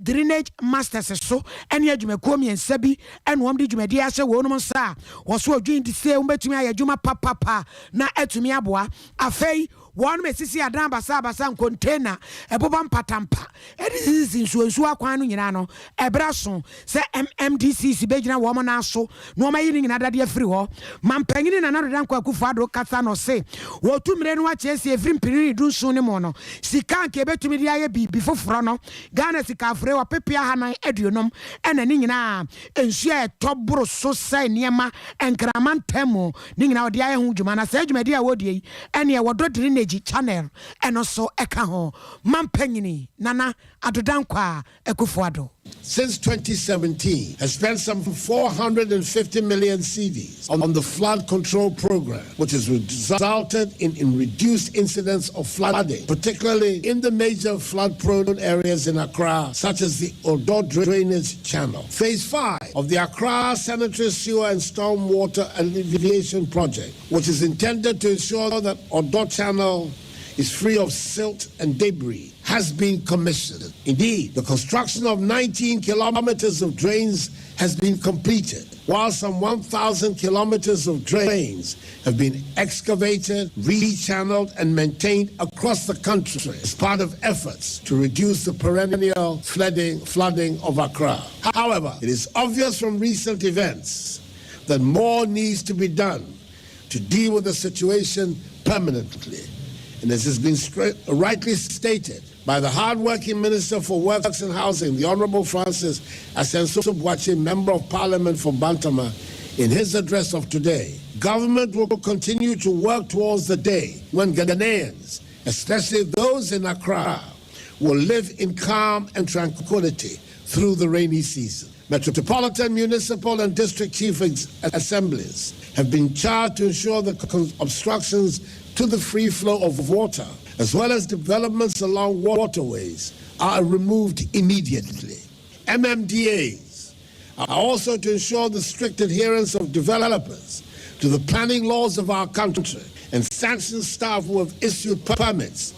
Drainage Masters so ne adwumakuo mmiɛnsa bi na wɔn de dwumadie ahyɛ wɔnom nsa a wɔso odwin de se wɔbɛtumi ayɛ adwuma papapa na atumi aboa. Afei wɔnom esisi adan basabasa, nkontaina, ɛbobɔ mpatampa de sisisi nsuonsuo akwan no nyinaa no, ɛberɛ aso sɛ MMDCs bɛgyina wɔn nan so na wɔayi ne nyinaa dadeɛ afiri hɔ. Mampanyini Nana Addo Dankwa Akufo-Addo kasa na ɔse wɔtu mmire no akyerɛ ɛfiri mpiriri 17 no mu no, sika a anka yɛbɛtumi de ayɛ biribi foforɔ no, Ghana sika afure ɔpepe 450 ɛna ne nyinaa nsuo a ɛtɔ boro so sɛe nneɛma Nkrama ntam ne nyinaa wɔde ayɛ ho dwuma na saa dwumadi a wɔredie yi ɛneɛ Wɔdɔ Drainage Channel ɛno nso ɛka ho. Mampanyini Nana Addo Dankwa Akufo-Addo. Since 2017, has spent some 450 million cedis on the flood control program, which has resulted in, in reduced incidents of flooding, particularly in the major flood-prone areas in Accra, such as the Odaw Drainage Channel. Phase 5 of the Accra Sanitary Sewer and Stormwater Alleviation Project, which is intended to ensure that Odaw Channel is free of silt and debris, has been commissioned. Indeed, the construction of 19 kilometers of drains has been completed, while some 1,000 kilometers of drains have been excavated, rechanneled, and maintained across the country as part of efforts to reduce the perennial flooding, flooding of Accra. However, it is obvious from recent events that more needs to be done to deal with the situation permanently. And as has been rightly stated by the hard-working Minister for Works and Housing, the Honorable Francis Asenso Boakye, Member of Parliament for Bantama, in his address of today, government will continue to work towards the day when Ghanaians, especially those in Accra, will live in calm and tranquility through the rainy season. Metropolitan, municipal, and district chief assemblies have been charged to ensure the obstructions to the free flow of water, as well as developments along waterways, are removed immediately. MMDAs are also to ensure the strict adherence of developers to the planning laws of our country and sanction staff who have issued permits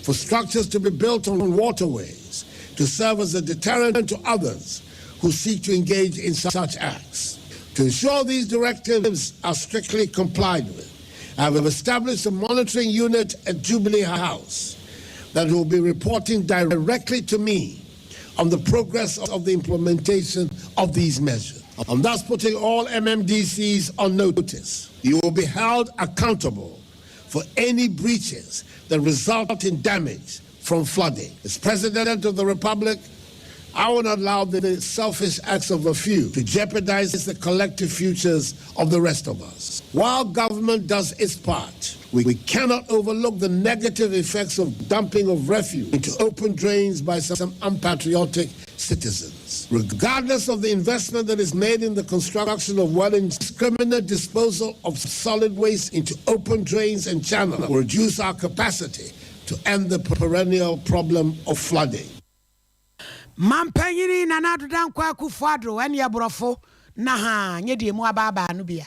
for structures to be built on waterways to serve as a deterrent to others who seek to engage in such acts. To ensure these directives are strictly complied with, I have established a monitoring unit at Jubilee House that will be reporting directly to me on the progress of the implementation of these measures. I'm thus putting all MMDCs on notice. You will be held accountable for any breaches that result in damage from flooding. As President of the Republic, I will not allow the selfish acts of a few to jeopardize the collective futures of the rest of us. While government does its part, we cannot overlook the negative effects of dumping of refuse into open drains by some unpatriotic citizens. Regardless of the investment that is made in the construction of well indiscriminate disposal of solid waste into open drains and channels will reduce our capacity to end the perennial problem of flooding. Mampanyini Nana Addo Dankwa Akufo Addo ɛne aborɔfo na ha nyɛ deɛ mu abaabaa no bia.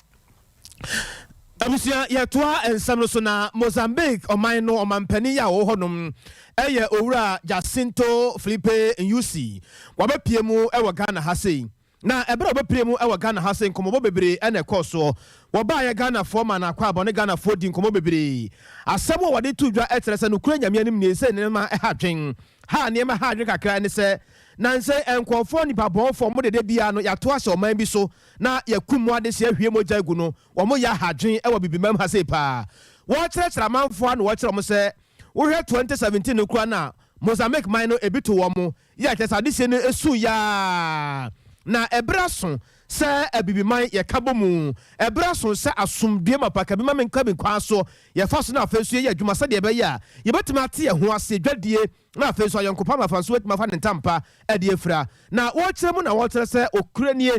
Abusua, yɛtoa nsɛm no so na Mozambique ɔman no ɔmampanin yi a wɔwɔ hɔnom ɛyɛ Owura Jacinto Filipe Nyusi. Wabɛpie mu ɛwɔ Ghana ha sei, na ɛberɛ a wɔbɛpie mu ɛwɔ Ghana ha sei, nkɔmmɔbɔ bebree ɛna ɛkɔɔ soɔ. Wɔbaayɛ, Ghanafoɔ ma no akɔ abɔ ne Ghanafoɔ di nkɔmmɔ bebree. Asɛm a wɔde to dwa ɛkyerɛ sɛ nokura Nyame anim nie sɛ nneɛma ɛha adwen ha, nneɛma ha adwen kakra ne sɛ nansɛ nkurɔfoɔ nipa bɔnfoɔ mo dede bia no yɛato ahyɛ ɔman bi so na yɛkum mu adehyeɛ ahwie mogya agu no, wɔn yɛ ahadwen ɛwɔ bibimam ha sei paa. Wɔkyerɛkyerɛ amanfoɔ a na wɔkyerɛ wɔn sɛ wohwɛ 2017 no kura na Mozambique man no ebi to wɔn mo yɛ akyerɛ sɛ adehyɛ no esu yaa na ɛberɛ so sɛ abibiman yɛka bɔ mu, ɛberɛ so sɛ asomdue mapaka bi ma menka bi kwan so yɛfa so na afei nso yɛyɛ adwuma sɛdeɛ ɛbɛyɛ a yɛbɛtumi ate yɛn ho ase dwadie na afei nso ayɔnkopa ma afa nso watumi afa ne ntampa ɛde afira. Na wɔkyerɛ mu na wɔkyerɛ sɛ okura nie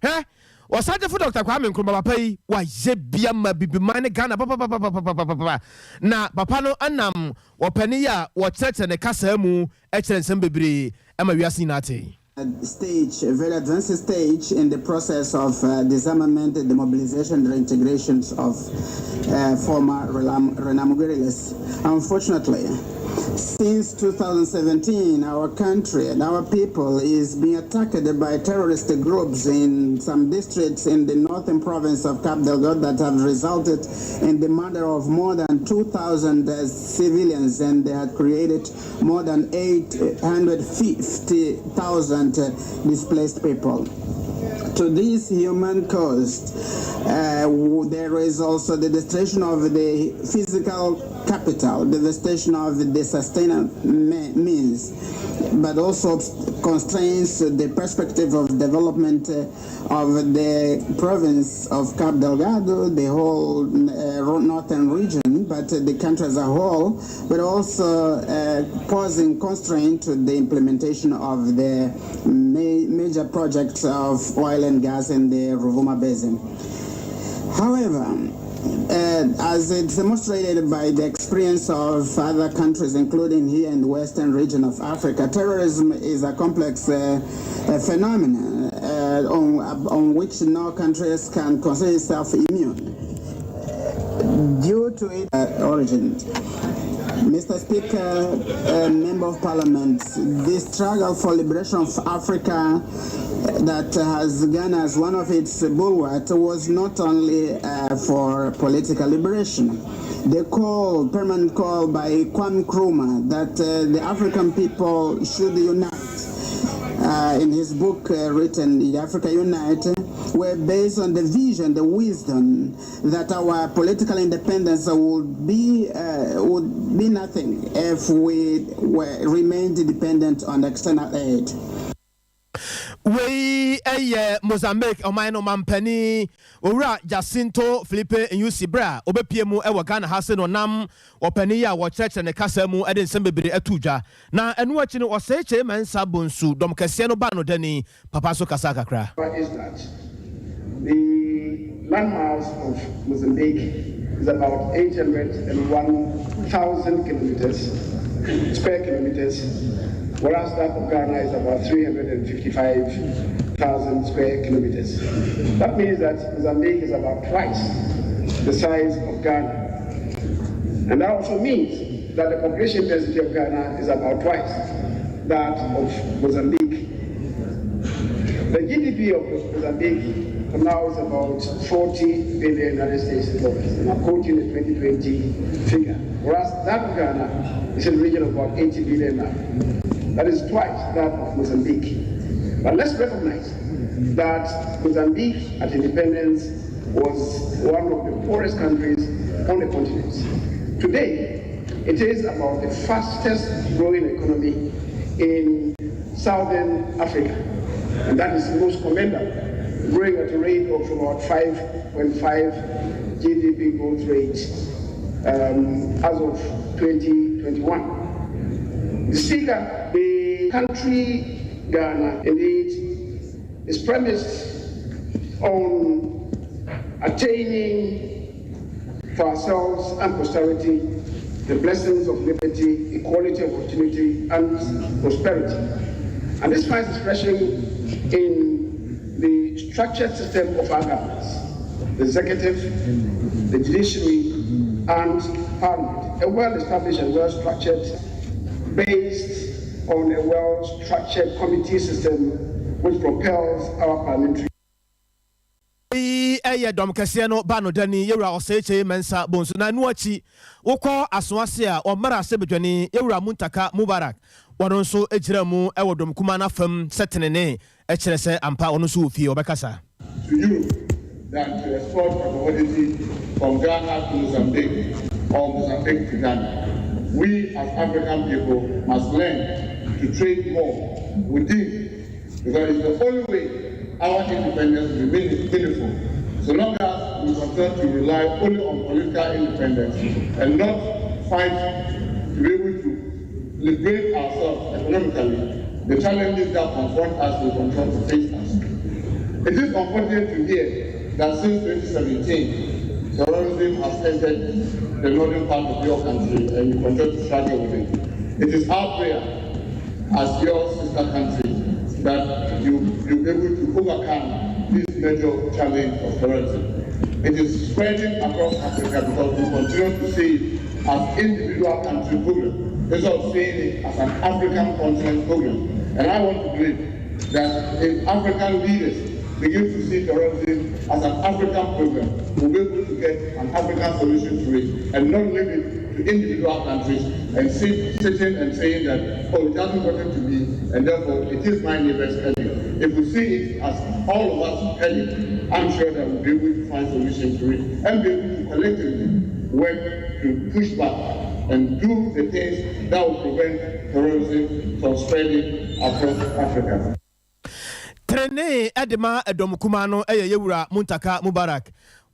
hɛ Ɔsagyefo Dr Kwame Nkrumah papa yi wayɛ bia ma bibiman ne Ghana papapapapapapa, na papa no anam wɔpɛne yi a wɔkyerɛkyerɛ ne kasaa mu ɛkyerɛ nsɛm bebree ɛma wiase nyinaa te. Stage, a very advanced stage in the process of disarmament, demobilization, reintegration of former Renamo guerrillas. Unfortunately, Since 2017, our country and our people is being attacked by terrorist groups in some districts in the northern province of Cabo Delgado that have resulted in the murder of more than 2,000 civilians, and they had created more than 850,000 displaced people. To this human cost, there is also the destruction of the physical capital, devastation of the sustainable means, but also constrains the perspective of development of the province of Cabo Delgado, the whole northern region, but the country as a whole, but also posing constraint to the implementation of the major projects of oil and gas in the Rovuma Basin. However, as it's demonstrated by the experience of other countries, including here in the western region of Africa, terrorism is a complex phenomenon on which no countries can consider itself immune due to its origin. Mr. Speaker, Member of Parliament, the struggle for liberation of Africa that has Ghana as one of its bulwarks was not only for political liberation. The call, permanent call by Kwame Nkrumah that the African people should unite in his book written in Africa Unite were based on the vision, the wisdom that our political independence would be nothing if we remained dependent on external aid. Wei ɛyɛ Mozambique ɔman no mampanin, Owura Jacinto Filipe Nyusi, berɛ a ɔbɛpie mu ɛwɔ Ghana ha se no, ɔnam ɔpanin yi a wɔkyerɛkyerɛ ne kasa mu de nsɛm bebree ato dwa. Na ɛno akyi no, Osei Kyei Mensah Bonsu, dɔm kɛseɛ no ba no dani papa so kasa kakra. Is that the landmass of Mozambique is about 801,000 kilometers, square kilometers, whereas that of Ghana is about 355,000 square kilometers. That means that Mozambique is about twice the size of Ghana. And that also means that the population density of Ghana is about twice that of Mozambique. The GDP of Mozambique now is about 40 billion United States dollars, and I'm quoting the 2020 figure. Whereas that of Ghana is in the region of about 80 billion now. That is twice that of Mozambique. But let's recognize that Mozambique at independence was one of the poorest countries on the continent. Today, it is about the fastest growing economy in southern Africa. And that is most commendable, growing at a rate of about 5.5 GDP growth rate as of 2021. The Speaker, the country Ghana indeed is premised on attaining for ourselves and posterity the blessings of liberty, equality of opportunity, and prosperity. And this finds expression in the structured system of our governance, the executive, the judiciary, and parliament. A well-established and well-structured, based on a well-structured committee system which propels our parliamentary Yi ɛyɛ dɔm kɛseɛ no ba no dani, Yɛwura Osei Kyei Mensah Bonsu. Na ɛno akyi, wokɔ Asoase a, ɔmmara sɛ badwani, Yɛwura Muntaka Mubarak, wɔno nso gyina mu ɛwɔ dɔm kuma no afam sɛ tenene ɛkyerɛ sɛ ampa ɔno nso wɔ fie ɔbɛkasa. To Europe than to export a commodity from Ghana to Mozambique or Mozambique to Ghana. We as African people must learn to trade more within because it's the only way our independence will be meaningful. So long as we continue to rely only on political independence and not fight to be able to liberate ourselves economically, the challenges that confront us will continue to face us. It is unfortunate to hear that since 2017, terrorism has entered the northern part of your country and you continue to struggle with it. It is our prayer as your sister country that you'll be able to overcome this major challenge of terrorism. It is spreading across Africa because we continue to see it as individual country problem. Instead of seeing it as an African continent program. And I want to believe that if African leaders begin to see terrorism as an African program, we'll be able to get an African solution to it and not leave it to individual countries and sitting and saying that, oh, it hasn't gotten to me, and therefore it is my neighbor's headache. If we see it as all of us headache, I'm sure that we'll be able to find solutions to it and be able to collectively work to push back and do the things that will prevent terrorism from spreading across Africa. Trenee de ma ɛdɔm kumaa no yɛ Yɛwura Muntaka Mubarak.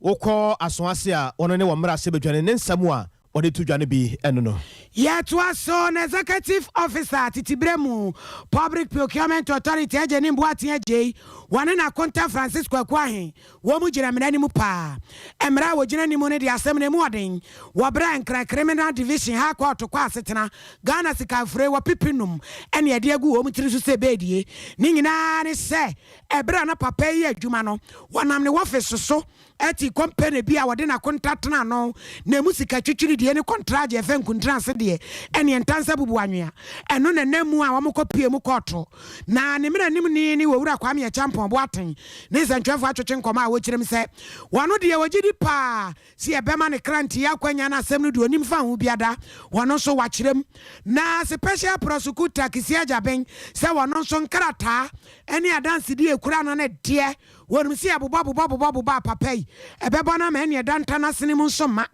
Wokɔ Asoase a, ɔno ne wɔn mmarahyɛbadwani. Ne nsɛm a wɔde to dwa no bi ne no. Yɛtoa so na Executive Officer tete berɛ mu Public Procurement Authority Agyenim Boateng Agyei, wɔne n'akonta Francis Kwaku Ahe, wɔn mu gyina mmara no mu paa. Mmara a wɔgyina ne mu no de asɛm no emu ɔden wɔ berɛ a Nkran Criminal Division High Court kɔ asetena Ghana sika afure wɔ pipi num ɛne ɛde agu wɔn tiri so sɛ bɛɛdie. Ne nyinaa ne sɛ ɛberɛ a na papa yi adwuma no, wɔnam ne wɔfis so ɛte company bi a wɔde n'akonta tena no na emu sika twitwiri deɛ ne kɔntragye ɛfɛ nkuntrase deɛ ɛne ntansa bubu anwea ɛno na nam mu a wɔn kɔ pie mu kɔɔto. Na ne mmerɛ nim ni ne wɔwura Kwame Acheampong Boateng ne nsɛntwerɛfoɔ atwetwe nkɔmɔ a wɔkyerɛ mu sɛ wɔn deɛ wɔgye di paa si ɛbɛma ne kranteɛ akwanya no asɛm no deɛ onim fa ho biada wɔn nso wakyerɛ mu. Na Special Prosecutor Kissi Agyebeng sɛ wɔn nso nkrataa ɛne adansedie ekura no ne deɛ wɔnim sɛ yɛbobɔ bobɔ bobɔ bobɔ a papa yi ɛbɛbɔ no ama ɛne ɛda nta n'asene mu nso ma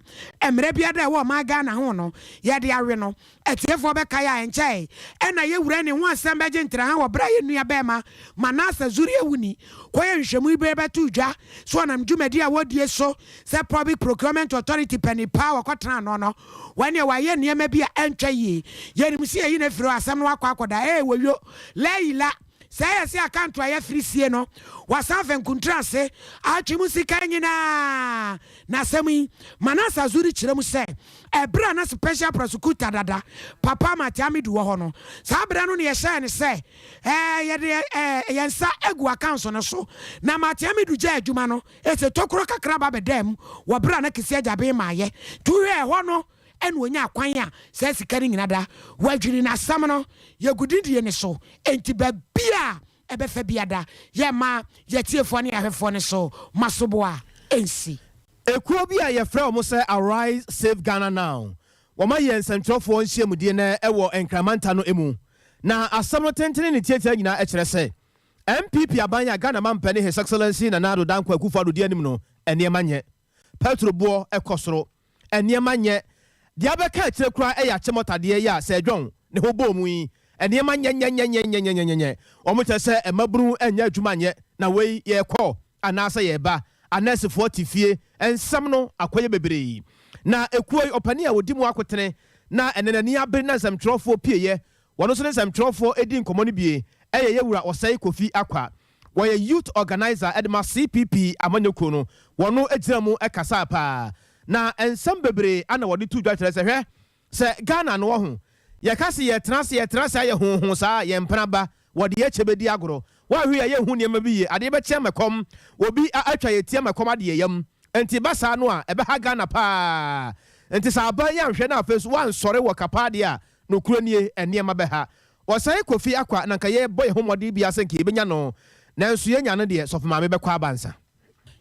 mmerɛ biara ɛwɔ ɔman Ghana ho no yɛde awe no. Atiefoɔ bɛka yɛ a ɛnkyɛe ɛna yɛwura ne ho asɛm bɛgye ntraha wɔ berɛ a yɛnnua bɛrima Manasseh Azure Awuni kɔyɛ nhwɛmu yi bɛbɛto dwa so ɔnam dwumadi a wɔdie so sɛ Public Procurement Authority pani paa wɔkɔtena ano no, wɔneɛ wɔayɛ nneɛma bi a ɛntwa yie. Yɛnim sɛ yɛyi no afiri hɔ, asɛm no wakɔ akɔda ee wɔyo layila sɛ ɛyɛ sɛ akanto a yɛfiri sie no wasan fɛ nkuntira ase atwe mu sika nyinaa. Na asɛm yi Manasseh Azure kyerɛ mu sɛ ɛberɛ a na Special Prosecutor dada Papa Martin Amidu wɔ hɔ no, saa berɛ no ne yɛhyɛɛ ne sɛ yɛde yɛn nsa agu accounts no so. Na Martin Amidu gya adwuma no ɛsɛ tokuro kakra ba bɛda mu wɔ berɛ a na Kissi Agyebeng maayɛ nti wohwɛ ɛhɔ no ɛna onya kwan a saa sika no nyina da wadwiri. N'asɛm no yɛgu didie ne so, enti baabi a ɛbɛfa biada yɛma yɛtiefoɔ ne yɛahwɛfoɔ no so masoboa ɛnsi. Ekuo bi a yɛfrɛ wɔn sɛ Arise Save Ghana Now, wɔn ayɛ nsɛntwerɛfoɔ nhyiamudie no ɛwɔ Nkramanta no mu. Na asɛm no tentene ne tietia nyinaa ɛkyerɛ sɛ NPP aban a Ghana mampanin His Excellency Nana Addo Dankwa Akufo-Addo di anim no, nneɛma nyɛ. Petrol boɔ ɛkɔ soro, nneɛma nyɛ. Deɛ abɛka akyire koraa ɛyɛ akyɛmɔtadeɛ yi a sɛ ɛdwɔn ne ho bɔɔ mu yi, nneɛma nyɛnyɛnyɛnyɛnyɛnyɛnyɛ. Wɔn kyerɛ sɛ mmabunu nyɛ adwuma nyɛ na wei yɛrekɔ anaasɛ yɛreba, anɛɛsefoɔ te fie, nsɛm no akɔyɛ bebree. Na ekuo yi ɔpanin a wɔdi mu akotene na ɛnɛ n'ani abere na nsɛmtwerɛfoɔ pieyɛ wɔn nso ne nsɛmtwerɛfoɔ edi nkɔmɔ no bie ɛyɛ Yɛwura Ɔsɛe Kofi Akwa. Wɔyɛ youth organizer ɛde ma CPP amanyɔkuo no. Wɔn gyina mu ɛkasa paa na nsɛm bebree ana wɔde to dwa kyerɛ sɛ, hwɛ sɛ Ghana no wɔ ho yɛka se yɛtena se yɛtena se ayɛ honhon saa yɛn mpena ba wɔde yɛ kyɛ bɛdi agorɔ. Wɔahwɛ yɛ yɛhu nneɛma bi yie adeɛ bɛkyɛ mɛkɔm obi atwa yɛ tia mɛkɔm adeɛ yam nti ba saa no a ɛbɛha Ghana paa. Nti sɛ aban yi anhwɛ no afei so wansɔre wɔ kapa adeɛ a nokuro nie, nneɛma bɛha. Ɔsɛe Kofi Akwa na nka yɛbɔ yɛn ho mmɔden bi ase nka yɛbɛnya no, nanso yɛnya no deɛ sɔfo maame bɛkɔ abansa.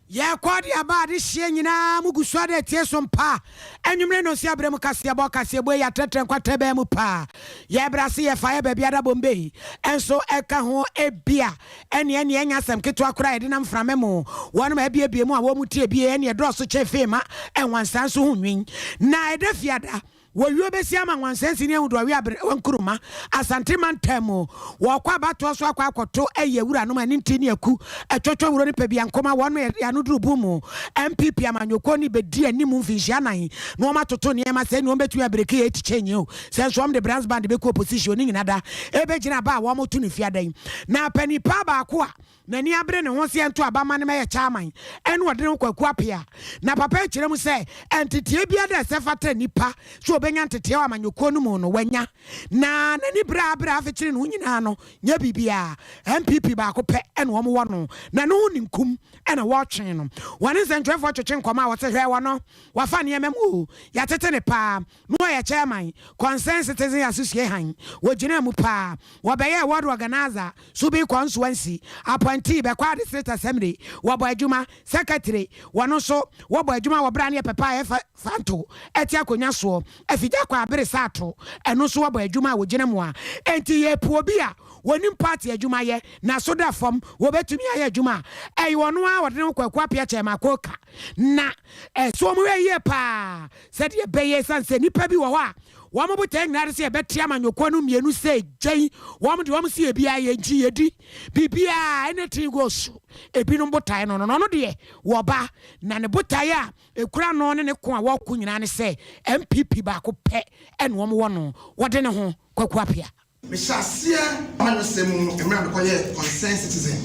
Yɛkɔ de aba adehyeɛ nyinaa mu gu so ade atie so mpa anwummere no nsi aberɛ mu kaseɛbɔ kaseɛbɔ yi atrɛtrɛ nkwatɛ bɛn mu paa. Yɛbrɛ ase yɛfa yɛ baabi ada Bombay ɛnso ɛka ho ebia ɛne ɛne ɛnya asɛm ketewa koraa yɛde nam mframa mu wɔnom abiebie mu a wɔn mu tie bie ɛne ɛdɔɔso kyɛn fema ɛnwansa nso ho nwin. Na ɛda fiada wɔwio bɛsi ama nwansansi ne ahudu ɔwe abere Nkuruma Asante mantam mu wɔkɔ abatoɔ so akɔ akɔto ɛyɛ wuranom ɛne nti ne aku ɛtwɔtwɔ wuro ne pɛ bia nkɔma wɔn yɛano duru bu mu. NPP amanyɔkuo ne bɛdi anim mfinhyia 4 na wɔn atoto nneɛma sɛ ne wɔn bɛtumi abreak eight chain o sɛ nso wɔn de brass band bɛkɔ opposition ne nyina da ɛbɛgyina aba a wɔn to ne fiada yi. Na panipa baako a n'ani abere ne ho sɛ ɛnto abama no mɛyɛ chairman ɛne ɔde ne ho Kwaku Apea. Na papa kyerɛ mu sɛ ɛnteteɛ biara da ɛsɛ fata nipa sɛ. ɔbɛnya nteteɛ wɔ amanyɔkuo no mu no, wanya. Na n'ani berɛ a aberɛ a afekyere ne ho nyinaa no, nyɛ biribiara. NPP baako pɛ na wɔn wɔ no, na ɛno ho ninkum na wɔretwe no. Wɔne nsɛntwerɛfoɔ twetwe nkɔmmɔ a wɔse, hwɛ wɔno, wafa nneɛma mu o, yɛatete no paa, na ɔyɛ chairman, Concerned Citizens Associahan, wɔgyinaa mu paa, wɔbɛyɛɛ ward organiser, Subi Constituency, appointee, Bɛkwaa District Assembly, wɔbɔ adwuma, Secretary, wɔno nso wɔbɔ adwuma wɔ berɛ a ne yɛ pɛpɛ a ɛyɛ Fanto te akonnwa soɔ, Afigya kɔ abere Saato, ɛno nso wɔbɔ adwuma a wɔgyina mu a enti yɛpo obi a wɔnim party adwuma yɛ, n'aso da fam, wɔbɛtumi ayɛ adwuma a ɛyɛ ɔno ara ɔde ne ho Kwaku Appiah Kyɛrema ka na ɛso wɔn hwɛ yie paa sɛdeɛ ɛbɛyɛ ɛsiane sɛ nnipa bi wɔ hɔ a wɔn botaeɛ nyinaa de sɛ yɛbɛte amanyɔkuo no mmienu sɛ gyɛn wɔn deɛ wɔn se yɛbiara yɛnkyi yɛdi biribiara anything goes ebinom botaeɛ no no na ɔno deɛ wɔba na ne botaeɛ a Ekura no ne ne ko a wɔko nyinaa ne sɛ NPP baako pɛ na wɔn wɔ no, wɔde ne ho Kwaku Appiah. Mehyɛ aseɛ amanyɔsɛm mu mmerɛ a mekɔyɛɛ Concerned Citizen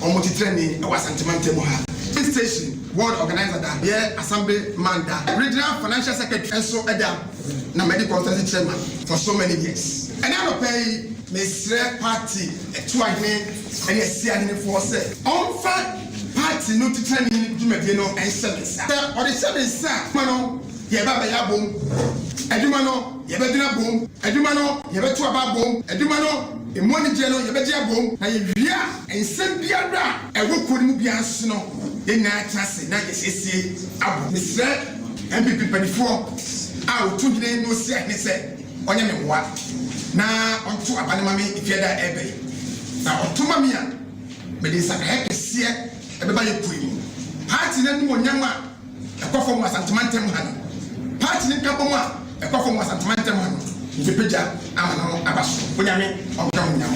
wɔn titenani wɔ Asante mantam mu ha, Station Ward Organiser da, yɛ Assembly man da, Regional Financial Secretary nso da, na madi Constituency Chairman for so many years. Ɛnnɛ anɔpa yi, mesrɛ party Atuahene ne Asiahenefoɔ sɛ wɔmfa party no titenani dwumadie no nhyɛ me nsa. Sɛ wɔde hyɛ me nsa a, adwuma no yɛba abɛyɛ abom, adwuma no yɛbɛdwene abom, adwuma no yɛbɛto aba abom, adwuma no emu anigyeɛ no yɛbɛgye abom, na yɛwie a, nsɛm biara a ɛwɔ kuo no mu biara nso no, yɛn nyinaa tena ase na yɛsiesie abom. Mesrɛ NPP mpaninfoɔ a wɔtu hene na wɔsi ahene sɛ ɔnyɛ me mmoa na ɔnto aba no ma me Efiada a ɛreba yi. Na ɔto ma me a, mede nsakraeɛ kɛseɛ bɛba yɛn kuo yi mu. Party no animuonyam a ɛkɔ fam wɔ Asante mantam ha no, party no nkabom a ɛkɔ fam wɔ Asante mantam ha no, mebɛpagya ama no aba soro. Onyame ɔnka mo nyinaa ho.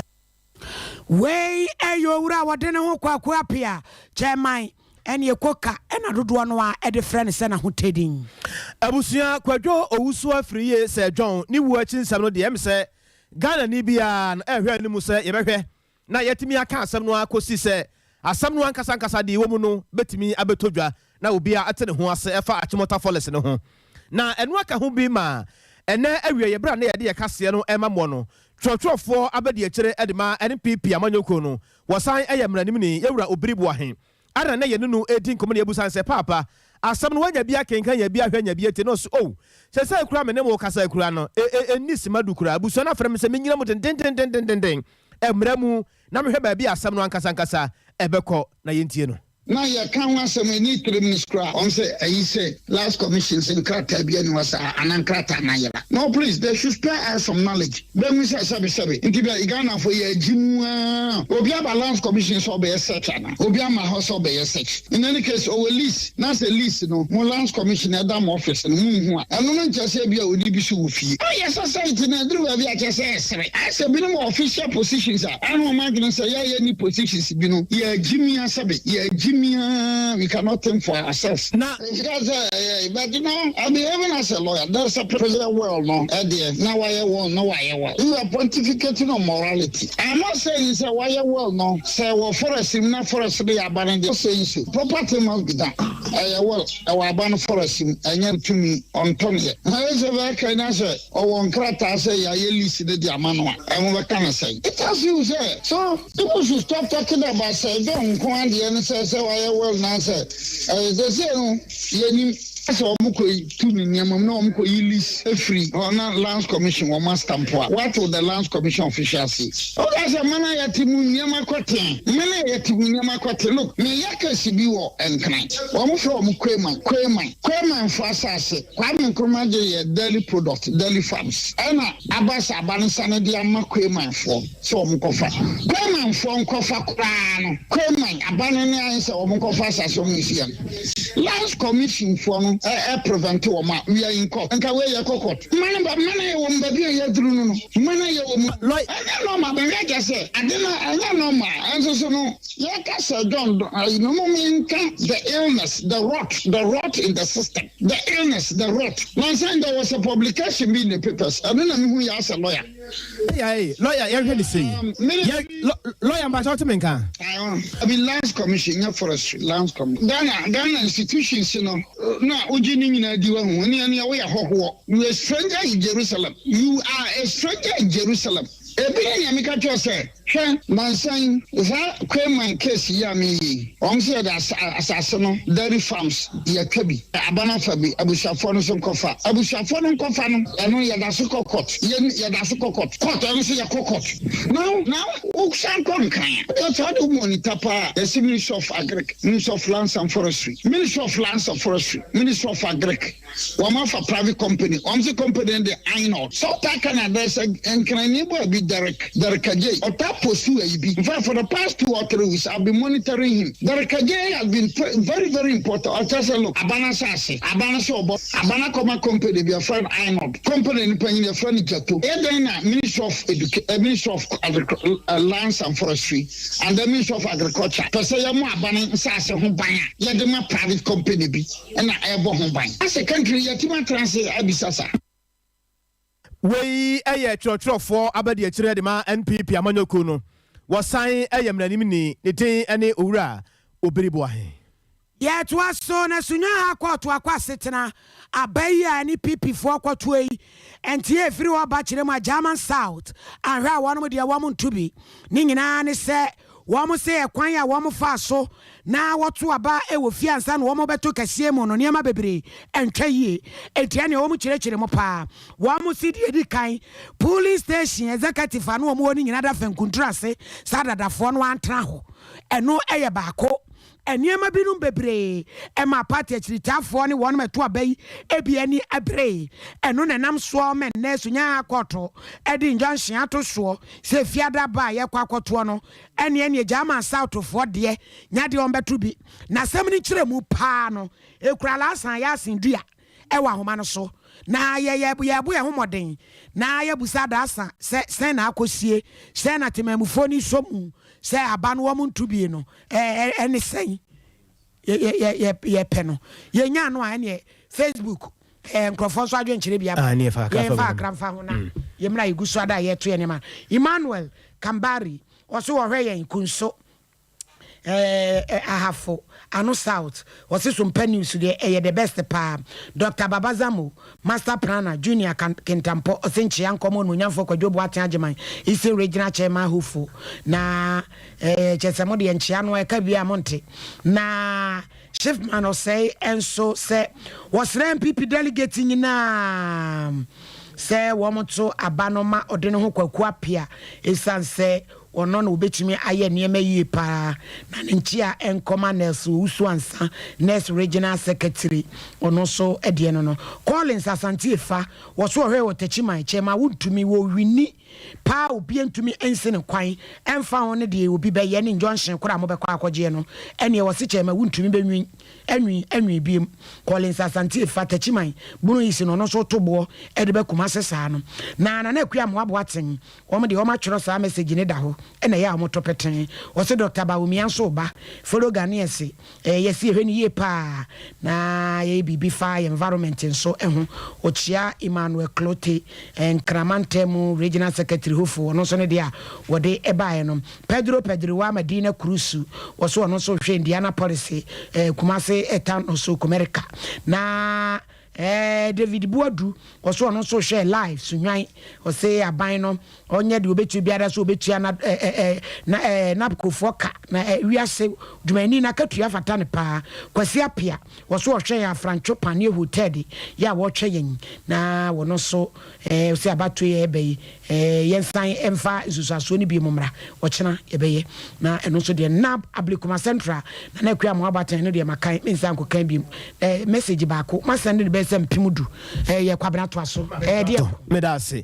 Wei yɛ owura a wɔde ne ho Kwaku Appiah, Chairman ɛne Ekoka ɛna dodoɔ no ara de frɛ no sɛ n'ahotɛdin. Abusua, Kwadwo Owusu Afriyie Sir John ne wuo akyi nsɛm no deɛ ɛm sɛ Ghanani biara no ɛrehwɛ anim sɛ yɛbɛhwɛ na yɛatumi aka asɛm no ara kɔsi sɛ asɛm no ankasa ankasa deɛ ɛwɔ mu no bɛtumi abɛtɔ dwa na obiara ate ne ho ase ɛfa Achimota Forest no ho. Na ɛno aka ho bi ma ɛnnɛ awieɛ berɛ a na yɛde yɛn kaseɛ no rema moɔ no, twerɛtwerɛfoɔ abadiakyire de ma NPP amanyɔkuo no, wɔsan yɛ mmaranimni, Yɛwura Obiri Boahe, ara na yɛne no redi nkɔmmɔ na yɛbusa no sɛ, Paapa, asɛm no woanya bi akenkan, anya bi ahwɛ, anya bi atie? Na ɔse, Oh, seesei koraa me ne mo rekasa yi koraa no, e, e, ɛnni simma du koraa. Abusua no afrɛ me sɛ mennyina mu dendendendendenden mmara mu na mehwɛ baabi a asɛm no ankasa ankasa ɛbɛkɔ, na yɛntie no. Na yɛka ho asɛm ɛni tirim no koraa wɔn sɛ ayi sɛ last commission sɛ nkrataa bi ani hɔ saa anaa nkrataa no ayera no please they should spare us some knowledge bɛhu sɛ sɛbe sɛbe nti bɛ Ghanafoɔ yɛ agyi mu aa obi aba lands commission sɛ ɔbɛyɛ search anaa obi ama hɔ sɛ ɔbɛyɛ search in any case ɔwɔ lease na sɛ lease no mo lands commission ɛda mo office no mo nhu a ɛno no nkyɛ sɛ ebia ɔni bi so wɔ fie ɔyɛ society no aduru baabi a kyɛ sɛ ɛsere ayɛ sɛ binom wɔ official positions a ɛne wɔn adwene sɛ yɛ yɛ ni positions bi no yɛ agyimi asɛbe yɛ agyimi aa we cannot think for ourselves. Na. Nhyira sɛ ɛyɛ but no I be even as a lawyer there is a president will no ɛdeɛ na wayɛ will no wayɛ will you are pontificating on morality I am not saying sɛ wayɛ will no sɛ wɔ forest mu na forest no yɛ aba no deɛ saying so proper thing must be done ɛyɛ will ɛwɔ aba no forest mu ɛnyɛ tumi ɔntɔ no yɛ na yɛ sɛ bɛka na sɛ ɔwɔ nkrataa sɛ yɛayɛ lease no de ama no a, ɛho bɛka no sɛn? It tells you sɛ so people should stop talking about sɛ John nko ara deɛ no sɛ sɛ wayɛ will na sɛ ɛyɛ sɛsɛ no yɛnim sɛ wɔn kɔ tu ne nneɛma mu na wɔn kɔ yi lease efiri hɔ na lands commission wɔn astampo a, what will the lands commission official say? Ɔka sɛ mana yɛte mu nneɛma kɔtee, mana yɛte mu nneɛma kɔtee. Look, meyɛ case bi wɔ Nkran, wɔn frɛ wɔn Kweiman, Kweiman, Kweimanfo asase. Kwame Nkrumah gye yɛ Deli product, Deli farms, ɛna aba sɛ aba no sane de ama Kweiman foɔ sɛ wɔn nkɔfa. Kweiman foɔ nkɔfa koraa no, Kweiman aba no ne ayɛ sɛ wɔn nkɔfa asase wɔn nsi yɛ no. Lands commission foɔ no ɛ ɛ prevent wɔn a, we are in court. Nka wei yɛ kɔ court. Mma no ba, mma no yɛ wɔn baabi a yɛaduru no no, mma no yɛ wɔn. Ɛnyɛ normal, bɛhwɛ kyɛ sɛ ade no ɛnyɛ normal, ɛnso so no. Yɛka sɛ John do ayi no mom yɛnka the illness, the rot, the rot in the system, the illness, the rot. Nansa yi there was a publication bi in the papers, ɛno na mehu yɛ as a lawyer. Lɔya lɔya yɛhwɛ ne sei. Yɛ lɔya mpakyɛ wote me nka. Abi Lands Commission nyɛ forestry Lands Commission Ghana Ghana institutions no na wogye ne nyinaa di wahu ɛne ɛne woyɛ hɔhoɔ you a stranger in Jerusalem you are a stranger in Jerusalem ebi ne nea meka kyerɛ sɛ Hwɛ, nnansa yi, saa Kweiman case yi a meyi yi, wɔn nso yɛde asa asase no, dairy farms, yɛtwa bi, aban afa bi, abusuafoɔ no nso nkɔfa. Abusuafoɔ no nkɔfa no, ɛno yɛda so kɔ court, yɛn yɛda so kɔ court, court ɛno nso yɛkɔ court. Now, now wosan kɔ Nkran a, wodeɛ sɛ wode wo monitor paa a, yɛse Ministry of Agric, Ministry of Lands and Forestry, Ministry of Lands and Forestry, Ministry of Agric. Wɔn afa private company wɔn se company no de Ainol sɛ ɔtaa ka na dɛ sɛ nkranni boy bi Derek Derek Adjei ɔtaa postu ayi bi in fact for the past two or three weeks I've been monitoring him Derek Adjei has been very very important ɔkyerɛ sɛ look aba no asase aba no sɛ ɔbɔ aba no akɔma company bi yɛfrɛ no Ainod company no panyin yɛfrɛ no Jato ɛyɛ dɛn na Ministry of Educa Ministry of Agric Lands and Forestry and the Ministry of Agriculture pɛ sɛ yɛmɔ aba no nsase ho ban a yɛde ma private company bi na ɛrebɔ ho ban. Asɛ country yi yɛatumi atena ase abisa saa? Wei yɛ twerɛtwerɛfoɔ abadiakyire de ma NPP amanyɔkuo no. Wɔsan yɛ mmaranimni. Ne din ne Owura Obiri Boahe. Yɛtoa so na Sunyani ha kɔɔto akɔ asetena aba yi a ɛne PP foɔ kɔtoɔ yi nteɛ ɛfiri hɔ ba kyerɛ mu a German South anhwɛ a wɔnom deɛ wɔn nto bi. Ne nyinaa ne sɛ Wɔn se ɛkwan a wɔn faa so na wɔto aba wɔ fie ansa na wɔn bɛto kɛseɛ mu no nneɛma bebree ntwa yie enti ɛneɛ wɔn kyerɛkyerɛ mu paa. Wɔn se deɛ ɛdi kan polling station executive a na wɔn wɔ no nyinaa da fɛnkunturu ase saa adadafoɔ no antena hɔ ɛno yɛ baako. Nneɛma binom bebree maa party akyiritaafoɔ ne wɔnom ɛto aba yi bi ani beree. Ɛno na ɛnam soɔ ma nnɛ Sunyani Kɔɔto de injunction ato soɔ sɛ Fiada aba a yɛrekɔ akɔtoɔ no ɛneɛ neɛ German Southfoɔ deɛ nya deɛ wɔbɛto bi. Na asɛm no nkyerɛmu paa no ɛkura Alhassan Yasin dua wɔ ahoma no so na yɛyɛ yɛbɔ yɛn ho mmɔden na yɛbusa Adaasa sɛ sɛn na akɔsie, sɛn na temanmufoɔ no sɔ mu sɛ aba no wɔn nto bie no ɛne sɛn yɛpɛ no yɛnya no a ɛneɛ Facebook nkurɔfoɔ nso adwenkyerɛ bi aba ah, yɛmfa akra mfa ho na mm. yɛmmra yɛgu so ada a yɛto yɛ nneɛma. Emmanuel Kambari ɔso wɔhwɛ yɛn kunso Eh Ahafo ano south ɔse so mpa news deɛ ɛyɛ the best paa Doctor Baba Zamo master planner Junior Kintampɔ ɔse nkyea nkɔm onuonyamfoɔ Kwadwo Boateng Agyeman Eastern Regional Chairman Hopeful na eh kyɛsɛ mo deɛ nkyea no ɛka wie a monte na Shifman ɔsɛe nso sɛ wɔsrɛ NPP delegate nyinaa sɛ wɔn to aba no ma ɔde ne ho Kwaku Appiah ɛsiane sɛ Ɔno na obetumi ayɛ nneɛma yie paa na ne nkyea nkɔma Nurse Owusu Ansah, Nurse Regional Secretary, ɔno nso deɛ no no. Collins Asante Efa, wɔso ɔhwɛɛ wɔ Techiman, Kyɛma wontumi, wɔwini paa obia ntumi nsi no kwan ɛmfa ho ne deɛ obi bɛyɛ ne injunction koraa a mobɛkɔ akɔgyeɛ no ɛneɛ wɔse Kyɛma wontumi bɛnwin anwin anwin biem. Collins Asante Efa, Techiman, Bono East no ɔno nso to boɔ de ba Kumase saa no. Na Nana Akua Amoah Boateng, Wɔn deɛ wɔn atwerɛ saa message no da hɔ ɛna ɛyɛ a wɔn to petee. Wɔse Doctor Bawumia nso reba. Fellow Ghanaians eh, yɛse yɛhwɛ no yie paa na yɛyɛ biribi fa yɛn environment nso ho. Ɔkyea Emmanuel Clottey, Nkran mantam regional secretary hofo, ɔno nso ne deɛ a wɔde baeɛ no. Pedro Pedriwa Medina Cruz, wɔse ɔno nso rehwɛ Indiana Policy, eh, Kumasi town nso, Kumerica. Na Ɛɛ David Boadu ɔso ɔno nso hwɛɛ live Sunyani ɔse aban no ɔnyɛ deɛ ɔbɛtumi biara sɛ ɔbɛtua na ɛɛ na ɛɛ NABCO foɔ ka na ɛɛ wiase dwumayɛni no akatua fata no paa. Kwasi Apia ɔso ɔhwɛ yɛn Afrantwo Paneɛ Hotel de yɛ a wɔhwɛ yɛn na wɔno nso ɛɛ ɔse abatoɔ yi a ɛreba yi Ɛɛ yɛnsan mfa nsusuasoɔ no bio mmra ɔkyena yɛbɛyɛ na ɛno nso deɛ nab Ablekuma Central Nana Akua Amoah Boateng ɛno deɛ makan mensan nkɔkan biom ɛɛ message baako ma send no bɛyɛ sɛ 10,000 ɛɛ yɛ Kwabena toa so ɛɛ deɛ. Meda ase.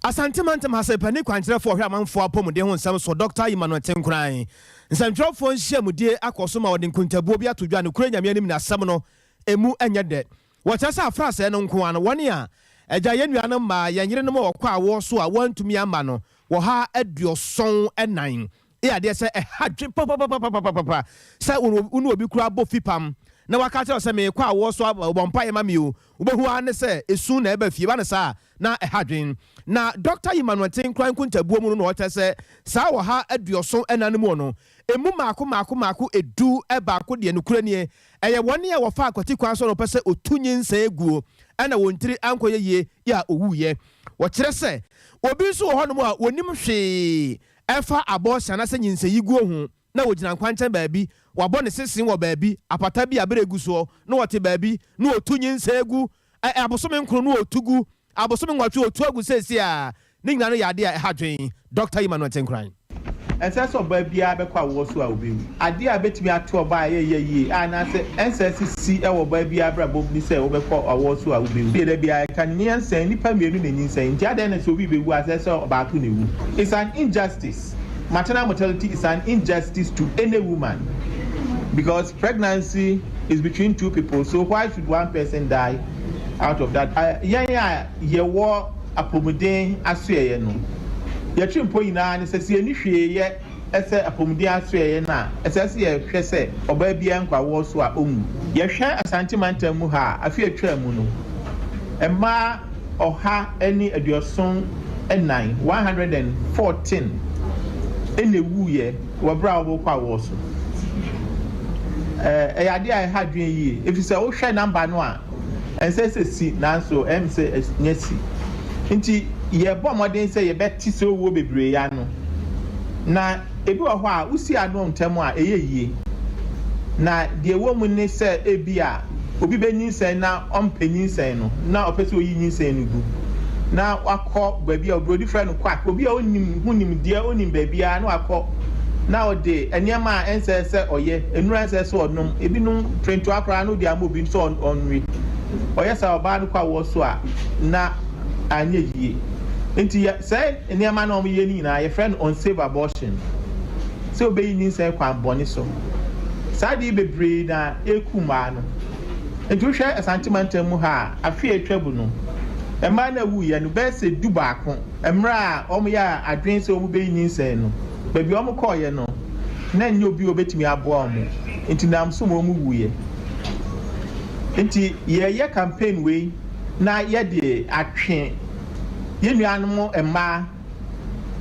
Asante Mantam ha sɛ panin kwankyerɛfoɔ a ɔhwɛ amanfoɔ apɔmuden ho nsɛm so, Dɔkta Emmanuel Tenkoran. Nsɛntwerɛfoɔ nhyiamudie akɔ so ma wɔde nkontabuo bi ato dwa, nokorɛ Nyame anim na asɛm no ɛmu nyɛ dɛ. Wɔkyerɛ sɛ afrasɛɛ no nko ara no, wɔn a agya yɛn nuanom mmaa, yɛn yerenom a wɔkɔ awoɔ so a wɔantumi amma no wɔ ha 74. Eyɛ adeɛ sɛ ɛha dwen papapapapapa sɛ wo ne obi koraa bɔ fipam. na waka akyerɛ wo sɛ merekɔ awoɔ so aba o, bɔ mpaeɛ ma me o, wobɛhu ara ne sɛ esu na ɛba fie. Ɛba no saa a, na ɛha adwene. Na Dɔkta Emmanuel Ntenkorah nkontabuo mu no na ɔkyerɛ sɛ saa 174 no mu no, ɛmu mmaako mmaako mmaako du baako deɛ nokorɛ nie, ɛyɛ wɔn a wɔfaa kwati kwan so na wɔpɛ sɛ wɔtu nyinsɛn guo na wɔn tiri ankɔyɛ yie yɛ a wɔwuiɛ. Wɔkyerɛ sɛ obi nso wɔ hɔnom a wɔnnim hwee ɛfa abortion anaasɛ nyinsɛnyiguo ho na ɔgyina nkwankyɛn baabi, wɔabɔ ne sese wɔ baabi, apata bi a berɛ gu soɔ, na ɔte baabi na ɔtu nyinsɛn gu, ɛ, abosome nkron na ɔtu gu, abosome nwɔtwe ɔtu agu seesei a, ne nyinaa no yɛ adeɛ a ɛha adwene. Dɔkta Emmanuel Tenkoran. Ɛnsɛ sɛ ɔbaa biara bɛkɔ awoɔ so a ɔbɛwu. Adeɛ a ɛbɛtumi ato ɔbaa a ɛyɛ ya yie a anaasɛ ɛnsɛ sɛ si wɔ ɔbaa biara abrabɔ mu ne sɛ wobɛkɔ awoɔ so a wobɛwu. Deɛ da biara yɛka no, nyinsɛn, nnipa mmienu na ɛnyinsɛn, nti adɛn na sɛ obi rebɛwu a ɛsɛ sɛ ɔbaako na ɛwu? It's an injustice. Maternal mortality is an injustice to any woman because pregnancy is between two people so why should one person die out of that? Yɛn a yɛwɔ apɔmuden asoɛeɛ no, yɛn atirimpɔ nyinaa ne sɛ, sɛ yɛnni hwee yɛ sɛ apɔmuden asoɛeɛ no a, ɛsɛ sɛ yɛhwɛ sɛ ɔbaa biara nkɔ awoɔ so a ɔnwu. Yɛhwɛ Asante mantam mu ha a, afe a ɛtwaa mu no, mmaa 174, 114, na ɛwuiɛ wɔ berɛ a wɔrekɔ awoɔ so. Ɛyɛ adeɛ a ɛha adwene yie, ɛfiri sɛ wohwɛ namba no a, Ɛnsɛ sɛ si, nanso ɛyɛ me sɛ anya si. Nti yɛbɔ mmɔden sɛ yɛbɛte sɛ owuo bebree yi ano. Na ebi wɔ hɔ a, wosi ano ntɛm a, ɛyɛ yie. Na deɛ ɛwɔ mu ne sɛ ebia obi bɛnyinsɛn na ɔmpɛ nyinsɛn no, na ɔpɛ sɛ ɔyi nyinsɛn no gu, na wakɔ baabi a oburoni frɛ no quack, obi a ɔnnim ho nimdeɛ, ɔnnim baabiara, na wakɔ na ɔde nneɛma a ɛnsɛ sɛ ɔyɛ, nnuru a ɛnsɛ sɛ ɔnom, ebinom prentoa koraa na ɔde ama obi sɛ ɔnwe. Ɔyɛ saa a, ɔbaa no kɔ awoɔ so a, na anyɛ yie. Nti yɛ saa nneɛma no a wɔyɛ no nyinaa, yɛfrɛ no unsafe abortion, sɛ wobɛyi nyinsɛn kwan bɔne so. Saa adeɛ yi bebree na ɛreku mmaa no. Nti wohwɛ Asante mantam mu ha a, afe a atwa mu no, mmaa no a ɛwuiɛ no, bɛyɛ sɛ dubaako, mmerɛ a wɔyɛɛ adwene sɛ wɔbɛyi nyinsɛn no, baabi a wɔkɔeɛ no, na ɛnyɛ obi a ɔbɛtumi aboa wɔn, nti nam so ma wɔwuiɛ. Nti yɛreyɛ campaign wei na yɛde atwe yɛn nuanom mmaa,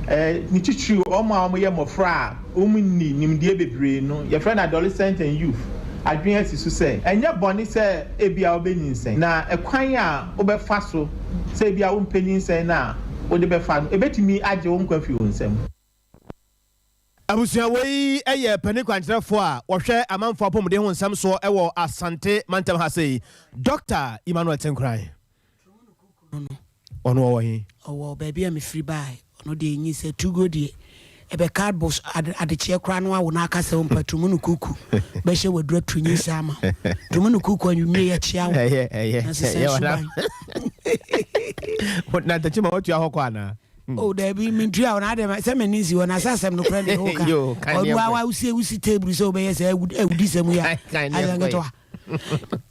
ne titiriw wɔn a wɔyɛ mmɔfra a wɔnni nimdeɛ bebree no, yɛfrɛ no adolescent and youth, adwene asi so sɛ ɛnyɛ bɔne sɛ ebia wobɛnyinsɛn, na kwan a wobɛfa so sɛ ebia wompɛ nyinsɛn no a wode bɛfa no, ɛbɛtumi agye wo nkwa afi wo nsam. Abusua wei yɛ panin kwankyerɛfoɔ a wɔhwɛ amanfoɔ apɔmuden ho nsɛm soɔ wɔ Asante mantam ha sei, Dɔkta Emmanuel Tenkoran. Ɔno ɔwɔ he? Ɔwɔ baabi a mefiri baeɛ. Ɔno deɛ nyi sɛ tugo deɛ ɛbɛ cardboard adekyeɛ koraa no awo no aka sɛ ɔmpa tumu no kuku bɛhyɛ wadura tu nyinsɛn ama wo. Tumu no kuku anwummere yɛkyea wo na sesa suban. Na ntakyima watua hɔ kɔ anaa? Oh dabi mentua wo na adɛ sɛ m'ani nsi hɔ na sɛ asɛm no korɛ deɛ woka ɔno wa wosie wosi table sɛ wobɛyɛ sɛ awudi sɛm yi a asɛm ketewa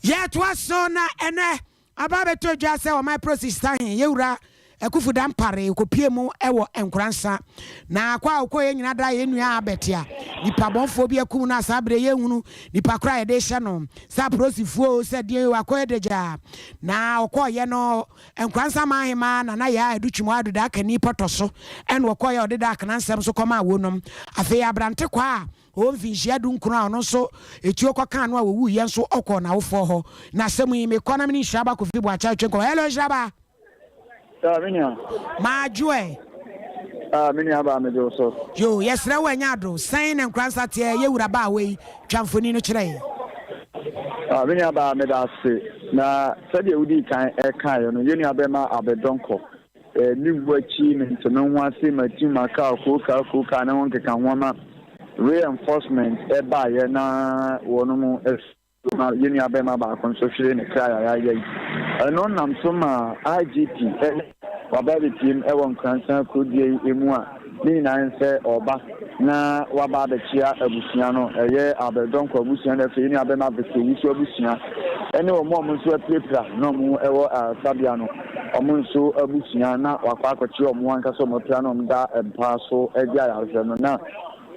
yɛtoa so na ɛnɛ aba abɛtɔ dwa sɛ ɔman prosista he yɛwura Akufu Dampare kɔpie mu wɔ Nkoransa na akɔ a ɔkɔɛ nyina da yɛn nua Abɛt a nipa bɔnfoɔ bi akum no a saa berɛ yɛnhunu nipa korɔ a yɛde hyɛ no sɛ aprosifoɔ o sɛ deɛn o akɔyɛ dagyaa na ɔkɔɔyɛ no Nkoransa man hemaa Nana Yaa Adu Twum Adu Daakani pɔtɔ so ɛna ɔkɔeɛ a ɔde Daakena nsɛm nso kɔmaa wɔnom. Afei Abrante Kwaa a ɔwɔ mfinhyia dunkron a ɔno nso etuo kɔkaa no a ɔwuiɛ nso ɔkɔɔ n'awofoɔ hɔ. Na asɛm yi mekɔ na mene Nhyiraba Kofi Boakye retwe nkɔmmɔ. Hello Nhyiraba! Ah, me nua. Madwo ɛ. Ah, me nua baa megye wo so. Yo, yɛsrɛ wo ɛnyɛ ado. Sɛn na Nkoransa teɛ yɛ wura baa wei? Twa mfoni no kyerɛ yɛn. Ah, me nua baa meda ase. Na sɛdeɛ wodii kan ɛkaeɛ no, yɛn nua bɛma abɛdɔnkɔ. Eh, ne wu akyi mente me ho ase, matim maka kookaa kookaa ne ho nkekaho ama reinforcement ɛbaeɛ na wɔnom ma yɛn nuabarima baako nso hweree ne kra yayaaya yi. Ɛno nam so maa IGP ne waba abɛpiem wɔ Nkoransa kurodua yi mu a ne nyinaa ne sɛ ɔreba na waba abɛkyea abusua no, ɛyɛ Abel Donkor abusua na afei yɛn nuabarima Victor Owusu abusua ne wɔn a wɔn nso apirapira na wɔn wɔ ayaresabea no wɔn nso abusua na wakɔ akɔkyea wɔn ankasa wɔn apira na wɔn da mpa so gye ayarehwɛ no na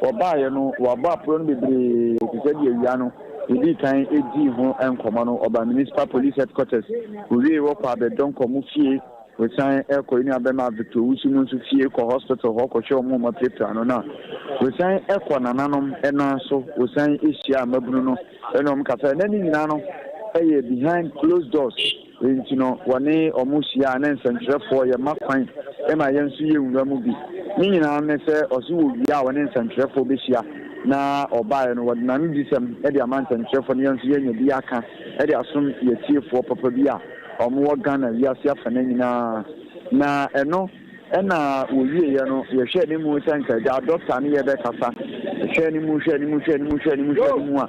Wɔbaeɛ no, wɔabɔ aporɔ no bebree te sɛ deɛ awia no. Yɛdii kan dii ho nkɔmmɔ no, ɔbaa Municipal Police Headquarters, owiei wɔkɔ Abɛdɔnkɔ mo fie, ɔsan kɔ yɛn nuabɛma Victor Owusu mo nso fie kɔ hospital hɔ kɔhwɛ wɔn a wɔapirapira no na ɔsan kɔ nananom nan so, ɔsan hyiaa mmabunu no ne wɔn kasaeɛ. Na ne nyinaa no yɛ behind closed doors. Enti no, wɔne wɔn hyia a na nsɛntwerɛfoɔ yɛma kwan ma yɛn nso yɛnwura mu bi. Ne nyinaa ne sɛ ɔse wɔwie a wɔne nsɛntwerɛfoɔ bɛhyia na ɔbaeɛ no wɔde n'anodisɛm de ama nsɛntwerɛfoɔ na yɛn nso yɛanya bi aka de asom yɛn atiefoɔ papa bi a wɔwɔ Ghana wiase afana nyinaa. Na ɛno. Ɛna wɔwieɛ no, yɛhwɛɛ ne mu sɛ nka agya dɔkta ne yɛbɛkasa. Hwɛɛ ne mu, hwɛɛ ne mu, hwɛɛ ne mu, hwɛɛ ne mu, hwɛɛ ne mu a,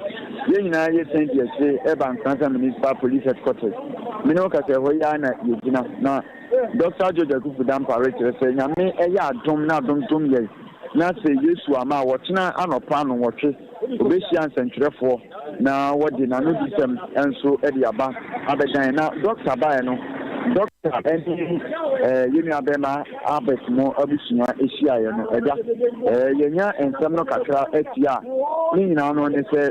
yɛn nyinaa yɛsan di akyire ɛba Nkrasah Municipal Police Headquarters. Me ne wo kasa ɛhɔ yi ara na yɛgyina. Na Dɔkta George Akuffo Dampare rekyerɛ sɛ Nyame ɛyɛ adom na adom dom yɛn na sɛ Yesu amma a, wɔkyena anɔpa nnɔnwɔtwe Obehyia nsɛntwerɛfoɔ na wɔde n'anodisɛm nso de aba abɛdan. Na dɔkta baeɛ no, dɔkta ne yɛn nuabɛrima Albert mo abusua hyiaeɛ no, agya, yɛanya nsɛm no kakra atia a, ne nyinaa no ne sɛ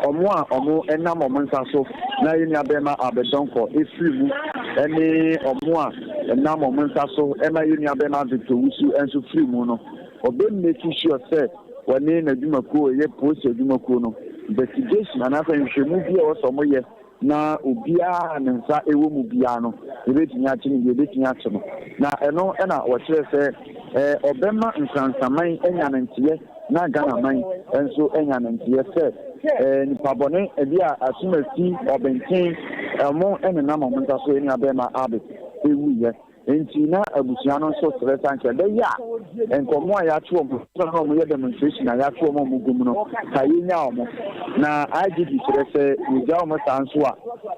wɔn a wɔnam wɔn nsa so na yɛn nuabɛrima Albert Donkor firi mu ne wɔn a ɛnam wɔn nsa so ma yɛn nuabɛrima Victor Wusu nso firi mu no, ɔbɛ make sure sɛ wɔne n'adwumakuo a ɛyɛ polisi adwumakuo no investigation anaasɛ nhwehwɛmu bi a ɛwɔ sɛ wɔyɛ na obiara a ne nsa wɔ mu biara no yɛbɛtumi akye no deɛ yɛbɛtumi akye no. Na ɛno na wɔkyerɛ sɛ ɔbɛma Nkoransaman anya ne nteɛ na Ghanaman nso anya ne nteɛ sɛ nipa bɔne bi a asomasi ɔbenten wɔn nenam wɔn nsa so nua bɛrima Abed ɛwuiɛ. Enti na abusua no nso srɛ sɛ anka ɛbɛyɛ a nka wɔn a yɛakye wɔn berɛ a na wɔyɛ demonstration a yɛakye wɔn a wɔgu mu no, ka yɛnya wɔn. Na IGP kyerɛ sɛ yɛgya wɔn saa nso a,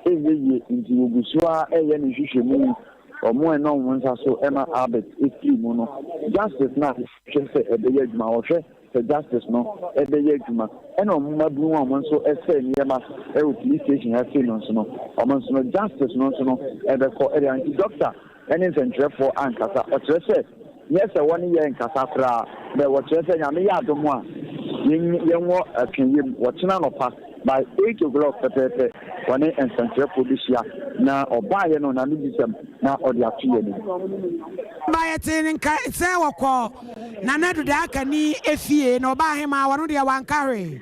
ɛnyɛ yie, nti wɔgu so ara reyɛ ne nhwehwɛmu. Wɔn a ɛnam wɔn nsa so ma Albert firii mu no, justice no a yɛhwɛ sɛ ɛbɛyɛ adwuma, wɔhwɛ sɛ justice no bɛyɛ adwuma. Ɛna wɔn mmabunu a wɔn nso sɛe nneɛma wɔ police station ha sei no nso no, wɔn nso no justice no nso no bɛkɔ de Nti doctor ne nsɛntwerɛfoɔ ankasa. Ɔkyerɛ sɛ nyɛ sɛ wɔne yɛn nkasa koraa, but wɔkyerɛ sɛ Nyame yɛ adom a yɛn wɔ atwenyɛ mu. Wɔkyena anɔpa by 8 o'clock pɛpɛɛpɛ wɔne nsɛntwerɛfoɔ bɛhyia na ɔbaeɛ no n'anodisɛm na ɔde ato yɛn anim. Ba yɛtee ne nka sɛ wɔkɔɔ Nana Adu Daakani efie na ɔbaa ahemaa hɔ no deɛ wanka hwee.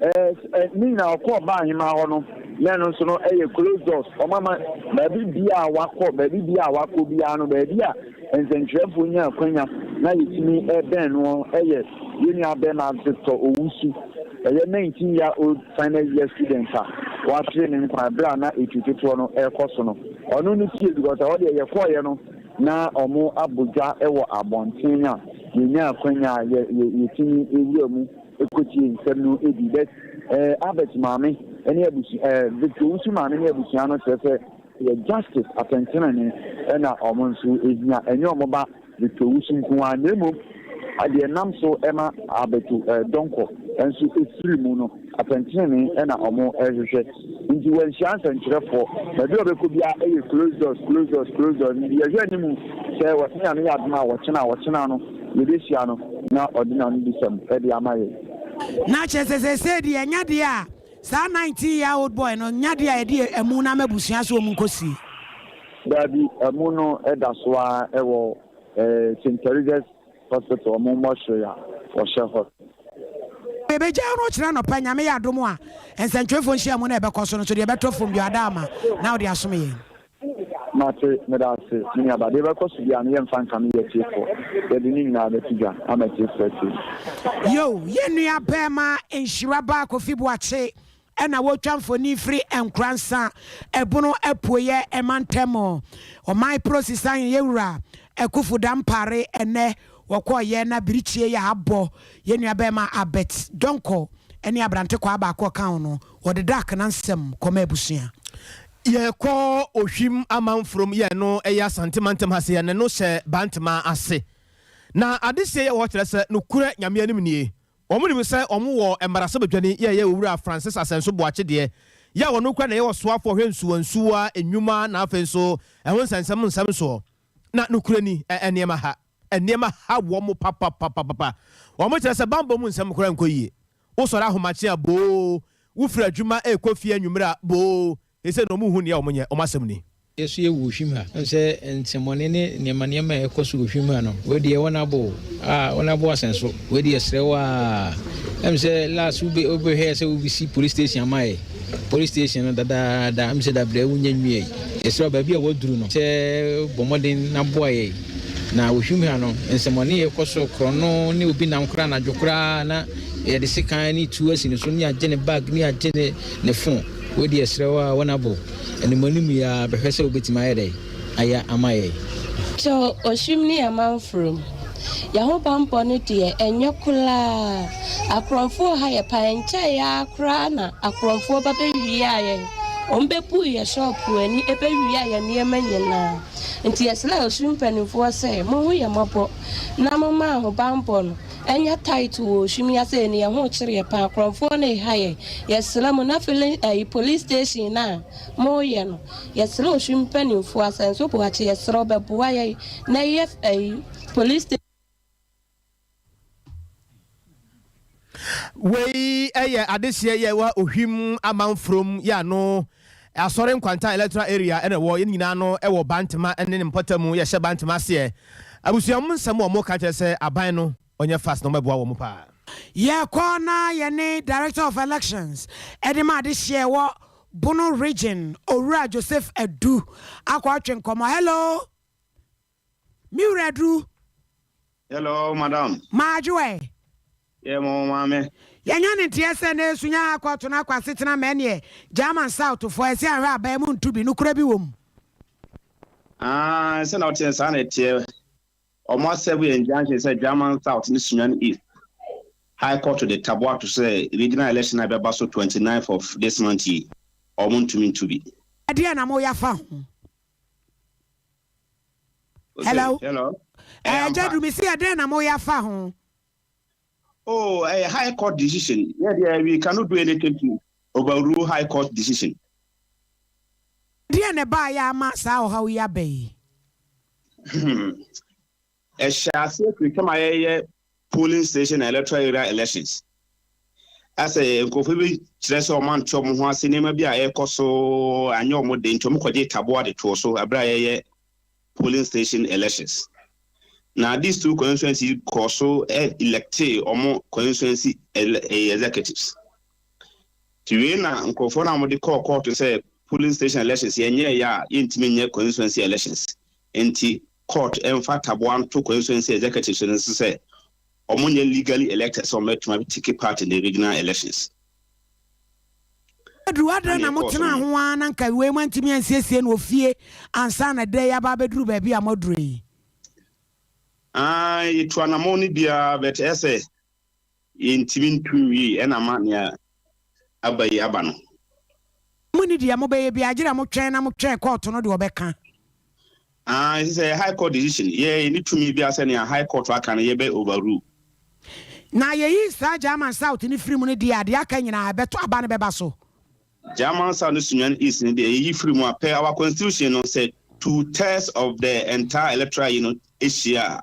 Ɛɛ ne nyinaa ɔkɔɔ ɔbaa ahemaa hɔ no na ɛno nso no ɛyɛ closed doors. Wɔn ama baabi biara a wakɔ baabi biara a wakɔ biara no baabi a nsɛntwerɛfoɔ nya akwanya na yɛtumi bɛn noɔ yɛ yɛn nua bɛrima Victor Owusu. Ɛyɛ 19 year old final year student a wahwere ne nkwa berɛ a na etutotoɔ no rekɔ so no. Ɔno no fie because ɛhɔ deɛ yɛkɔeɛ no na wɔn abɔ dwa wɔ abɔnten a yɛnya akwanya a yɛ yɛ yɛtumi wura mu kɔtie nsɛm no bi. But eh, Albert maame ne abusua eh, Victor Owusu maame ne abusua no kyerɛ sɛ yɛ justice atɛntenenee ɛna wɔn nso hia, ɛnyɛ wɔn ba Victor Owusu nko ara, na mmom deɛ ɛnam so ma Alberto Donkor nso firi mu no, atɛntenenee na wɔrehwehwɛ. Nti wɔanhyia nsɛntwerɛfoɔ. Baabi a wɔbɛkɔ biara yɛ closed doors, closed doors, closed doors. Nti yɛhwɛ anim sɛ wɔse Nyame yɛ adom a wɔkyena wɔkyena no yɛbɛhyia no na ɔde n'anodisɛm de ama yɛn. Na kyerɛ sɛ seesei deɛ ɛnyɛ adeɛ a saa 19 year old boy no nyɛ adeɛ a yɛde amu no ama abusua sɛ wɔn nkɔsie. Dabi, amu no da so ara wɔ St. Teresa's Hospital, wɔn mortuary a wɔhyɛ hɔ no. Yɛbɛgyae no ɔkyena anɔpa, Nyame yɛ adom a, nsɛntwerɛfoɔ nhyiamu no a ɛbɛkɔ so no nso deɛ ɛbɛtɔ fam biara ada ama na wode asom yɛn. Mate, meda ase, me nuabaa. Deɛ ɛbɛkɔ so biara no, yɛmfa nkame yɛn atiefoɔ. Yɛde ne nyinaa bɛto dwa ama atiefoɔ atie. Yo, yɛn nua bɛɛma Nhyira Ba Kofi Boakye na wɔretwa mfoni firi Nkoransa Ɛbono Apueɛ Mantam. Ɔman Prosisa Yɛn Wura Akuffo Dampare ɛnnɛ wɔkɔeɛ na birikyie yɛ abɔ yɛn nua barima Albert Donkor ne aberante kwaa baako a ɔka ho no, wɔde Dark no nsɛm kɔma abusua. Yɛkɔ Ohwim Amanfrom yɛ no ɛyɛ Asante mantam ha sei ɛne no hyɛ Bantama ase. Na adehyeɛ yɛ wɔ hɔ kyerɛ sɛ nokorɛ Nyame anim nie. Wɔn nim sɛ wɔn wɔ mmarahyɛbadwani yɛ ɛyɛ Owura Francis Asɛnso Boakye deɛ, yɛ a ɔno kura na ɛyɛ ɔsoafoɔ ɔhwɛ nsuwansuwa nnwuma na afei nso ɛho nsɛnsɛm nsɛm soɔ. Na nokorɛ ni, ɛ nneɛma ha, nneɛma ha wɔn papapapapa. Wɔn kyerɛ sɛ banbɔ mu nsɛm koraa nkɔ yie. Wosɔre ahomakye a, boo! Wofiri adwuma rekɔ fie anwummere a, boo! Seesei no, wɔnhu nea wɔnyɛ. Wɔn asɛm ni. Yɛ nso yɛwɔ hwim ha. Wohu sɛ nsɛmmɔne ne nneɛma nneɛma a ɛkɔ so wɔ hwim ha no, wei deɛ wɔn abo o, ah, wɔn abo asɛn so. Wei deɛ yɛsrɛ wo aa. Ɛm sɛ last wobe wobɛhwɛɛ sɛ wobɛsi police station ama yɛ. Police station no dadaada, ɛm sɛ dabrɛ wonya nwiei. Yɛsrɛ wo baabi a woaduru no, sɛ bɔ mmɔden na boa yɛn. Na wɔ hwim ha no, nsɛmmɔne a ɛkɔ so, korɔno ne obi nam koraa anadwo koraa na yɛde sekan ne tuo asi ne so ne yɛagye ne bag ne yɛagye ne ne phone. Wei deɛ yɛsrɛ wo aa, wɔn abo. Animuanim yi ara, bɛhwɛ sɛ wobɛtumi ayɛ dɛn ayɛ ama yɛn. Kyɛw ɔhwim ne amanfrom. Yɛn ho banbɔ no deɛ ɛnyɛ koraa. Akorɔmfoɔ ha yɛ paa ɛnkyɛeɛ ara koraa na akorɔmfoɔ ba bɛwiaa yɛn. Wɔn bɛbuu yɛn shop ani bɛwiaa yɛn nneɛma nyinaa. Nti yɛsrɛ Osu mpanimfoɔ sɛ monhu yɛn mmɔbɔ na momma ahobanbɔ no ɛnyɛ tight wɔ Osu yi ase no yɛn ho rekyere yɛn paa. Akorɔmfoɔ no reha yɛn. Yɛsrɛ mo na filling ɛyi police station no a moreyɛ no yɛsrɛ Osu mpanimfoɔ Asɛnso Boakye yɛsrɛ wo bɛboa yɛn na yɛ ɛyi police station. Wei yɛ adehyeɛ yɛ ɛwɔ Ohwim Amanfrom yɛ ano Asɔre Nkwanta Electoral Area ɛna ɛwɔ yɛn nyinaa no ɛwɔ Bantama ne ne mpɔtamu yɛhyɛ Bantama aseɛ. Abusua wɔn nsɛm a wɔn ka kyerɛ sɛ aban no ɔnyɛ fast na wɔn bɛboa wɔn paa. Yɛkɔ na yɛne Director of Elections de ma adehyeɛ ɛwɔ Bono Region, Owura Joseph Adu akɔ atwe nkɔmmɔ. Hello, me wura Adu. Hello, madam. Maadwo ɛ. Yɛ mo maame. Yɛnya ne nteɛ sɛ na esu nya ha kɔɔto no akɔ asetena ma ɛneɛ German South foɔ ɛse anhwɛ abaa mu nto bi, nokorɛ bi wɔ mu? Aah sɛ na ɔteɛ saa na ɛteɛ. Ɔmo asɛbo yɛ injunction sɛ German South ne Sunyani East High Court de taboa ato sɛ regional election a ɛbɛba so 29th of this month yi ɔmo ntumi nto bi. Ɛdeɛn na moyɛ afa ho? Hello? Hello? Ɛɛ Jadu mese ɛdeɛn na moyɛ afa ho? Oh, ɛyɛ High Court decision. Yɛ deɛ we cannot do anything to overrule High Court decision. Ɛdeɛn na ɛbaeɛ a ama saa ɔhaw yi aba yi? Ɛhyɛ aseɛ firi tam a yɛyɛ polling station and electoral area elections. Asɛ nkurɔfoɔ bi kyerɛ sɛ wɔn ante wɔn ho ase nneɛma bi a ɛrekɔ so anyɛ wɔn de nti wɔn kɔgye taboa de toɔ so ɛberɛ a yɛyɛ polling station elections. Na these two constituency kɔɔ so electee wɔn constituency executives. Nti wei na nkurɔfoɔ no a wɔde kɔɔ kɔɔto sɛ polling station elections yɛnyɛeɛ a yɛntumi nyɛ constituency elections. Nti court mfa taboa nto constituency executives no so sɛ wɔnyɛ legally elected sɛ wɔbɛtumi take part in the regional elections. Aduru adɛn na motenaa ho ara na nka wei moantumi ansiesie no wɔ fie ansa na da yi aba abɛduru baabi a moaduru yi? Aah yɛtu anamɔn no bi ara but ɛyɛ sɛ yɛntumi ntu nwiei ɛna ama nea aba yi aba no. Monni deɛ mobɛyɛ biara gyerɛ motwɛn na motwɛn kɔɔto no deɛ ɔbɛka. Aah ɛsɛ sɛ ɛyɛ high court decision yɛ yɛnni tumi biara sɛ nea high court aka no yɛbɛ overrule. Na yɛyi saa German South no firi mu no deɛ a, deɛ aka nyinaa ɛbɛto aba no bɛba so. German South ne Sunyani East no deɛ yɛyi firi mu a, per our constitution no sɛ two thirds of the entire electoral yi no hyia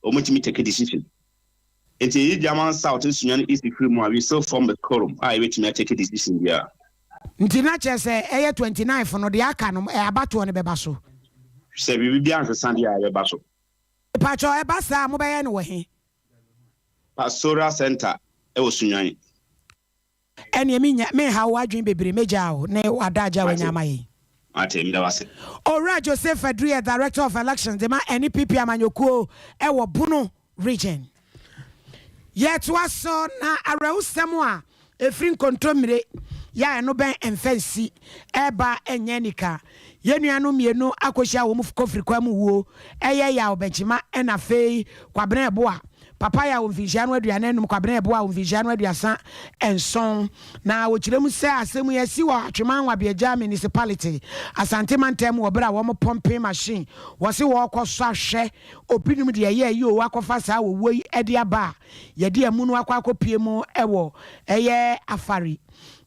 a, wɔtumi take decision. Nti yɛyi German South ne Sunyani East firi mu a, we still form a quorum a yɛbɛtumi atake decision biara. Nti na kyerɛ sɛ ɛyɛ 29th no deɛ aka no abatoɔ no bɛba so. Sɛ biribi biara nsesa deɛ a ɛbɛba so. Mepakyɛw ɛba saa a mobɛyɛ no wɔ he? Pastoral Centre wɔ Sunyani. Ɛneɛ mennya menhaw w'adwene bebree mɛgyaa wo ne w'adagye a wanya ama yɛn. Mate, meda wo ase. Owura Joseph Adu yɛ Director of Elections de ma NPP amanyɔkuo wɔ Bono Region. Yɛtoa so na awerɛhosɛm a ɛfiri nkontommire yɛ a ɛno bɛn mfa nsi ɛreba nyɛ anika. Yɛn nuanom mmienu akɔhyia wɔn kofiri kwan mu wuo ɛyɛ Yaw Bɛnkyema ɛna afei Kwabena Ɛboa. Papa Yaw mfinhyia no 45, Kwabena Ɛboa mfinhyia no 37. Na wɔkyerɛ mu sɛ asɛm yi asi wɔ Atweman Nwabiagya Municipality, Asante mantam mu wɔ berɛ a wɔn pɔmpe machine wɔse wɔrekɔsɔ ahwɛ Obinom deɛ ɛyɛ ayi oo akɔfa saa owuo yi de aba a yɛde amu no akɔ akɔpue mu wɔ ɛyɛ afari.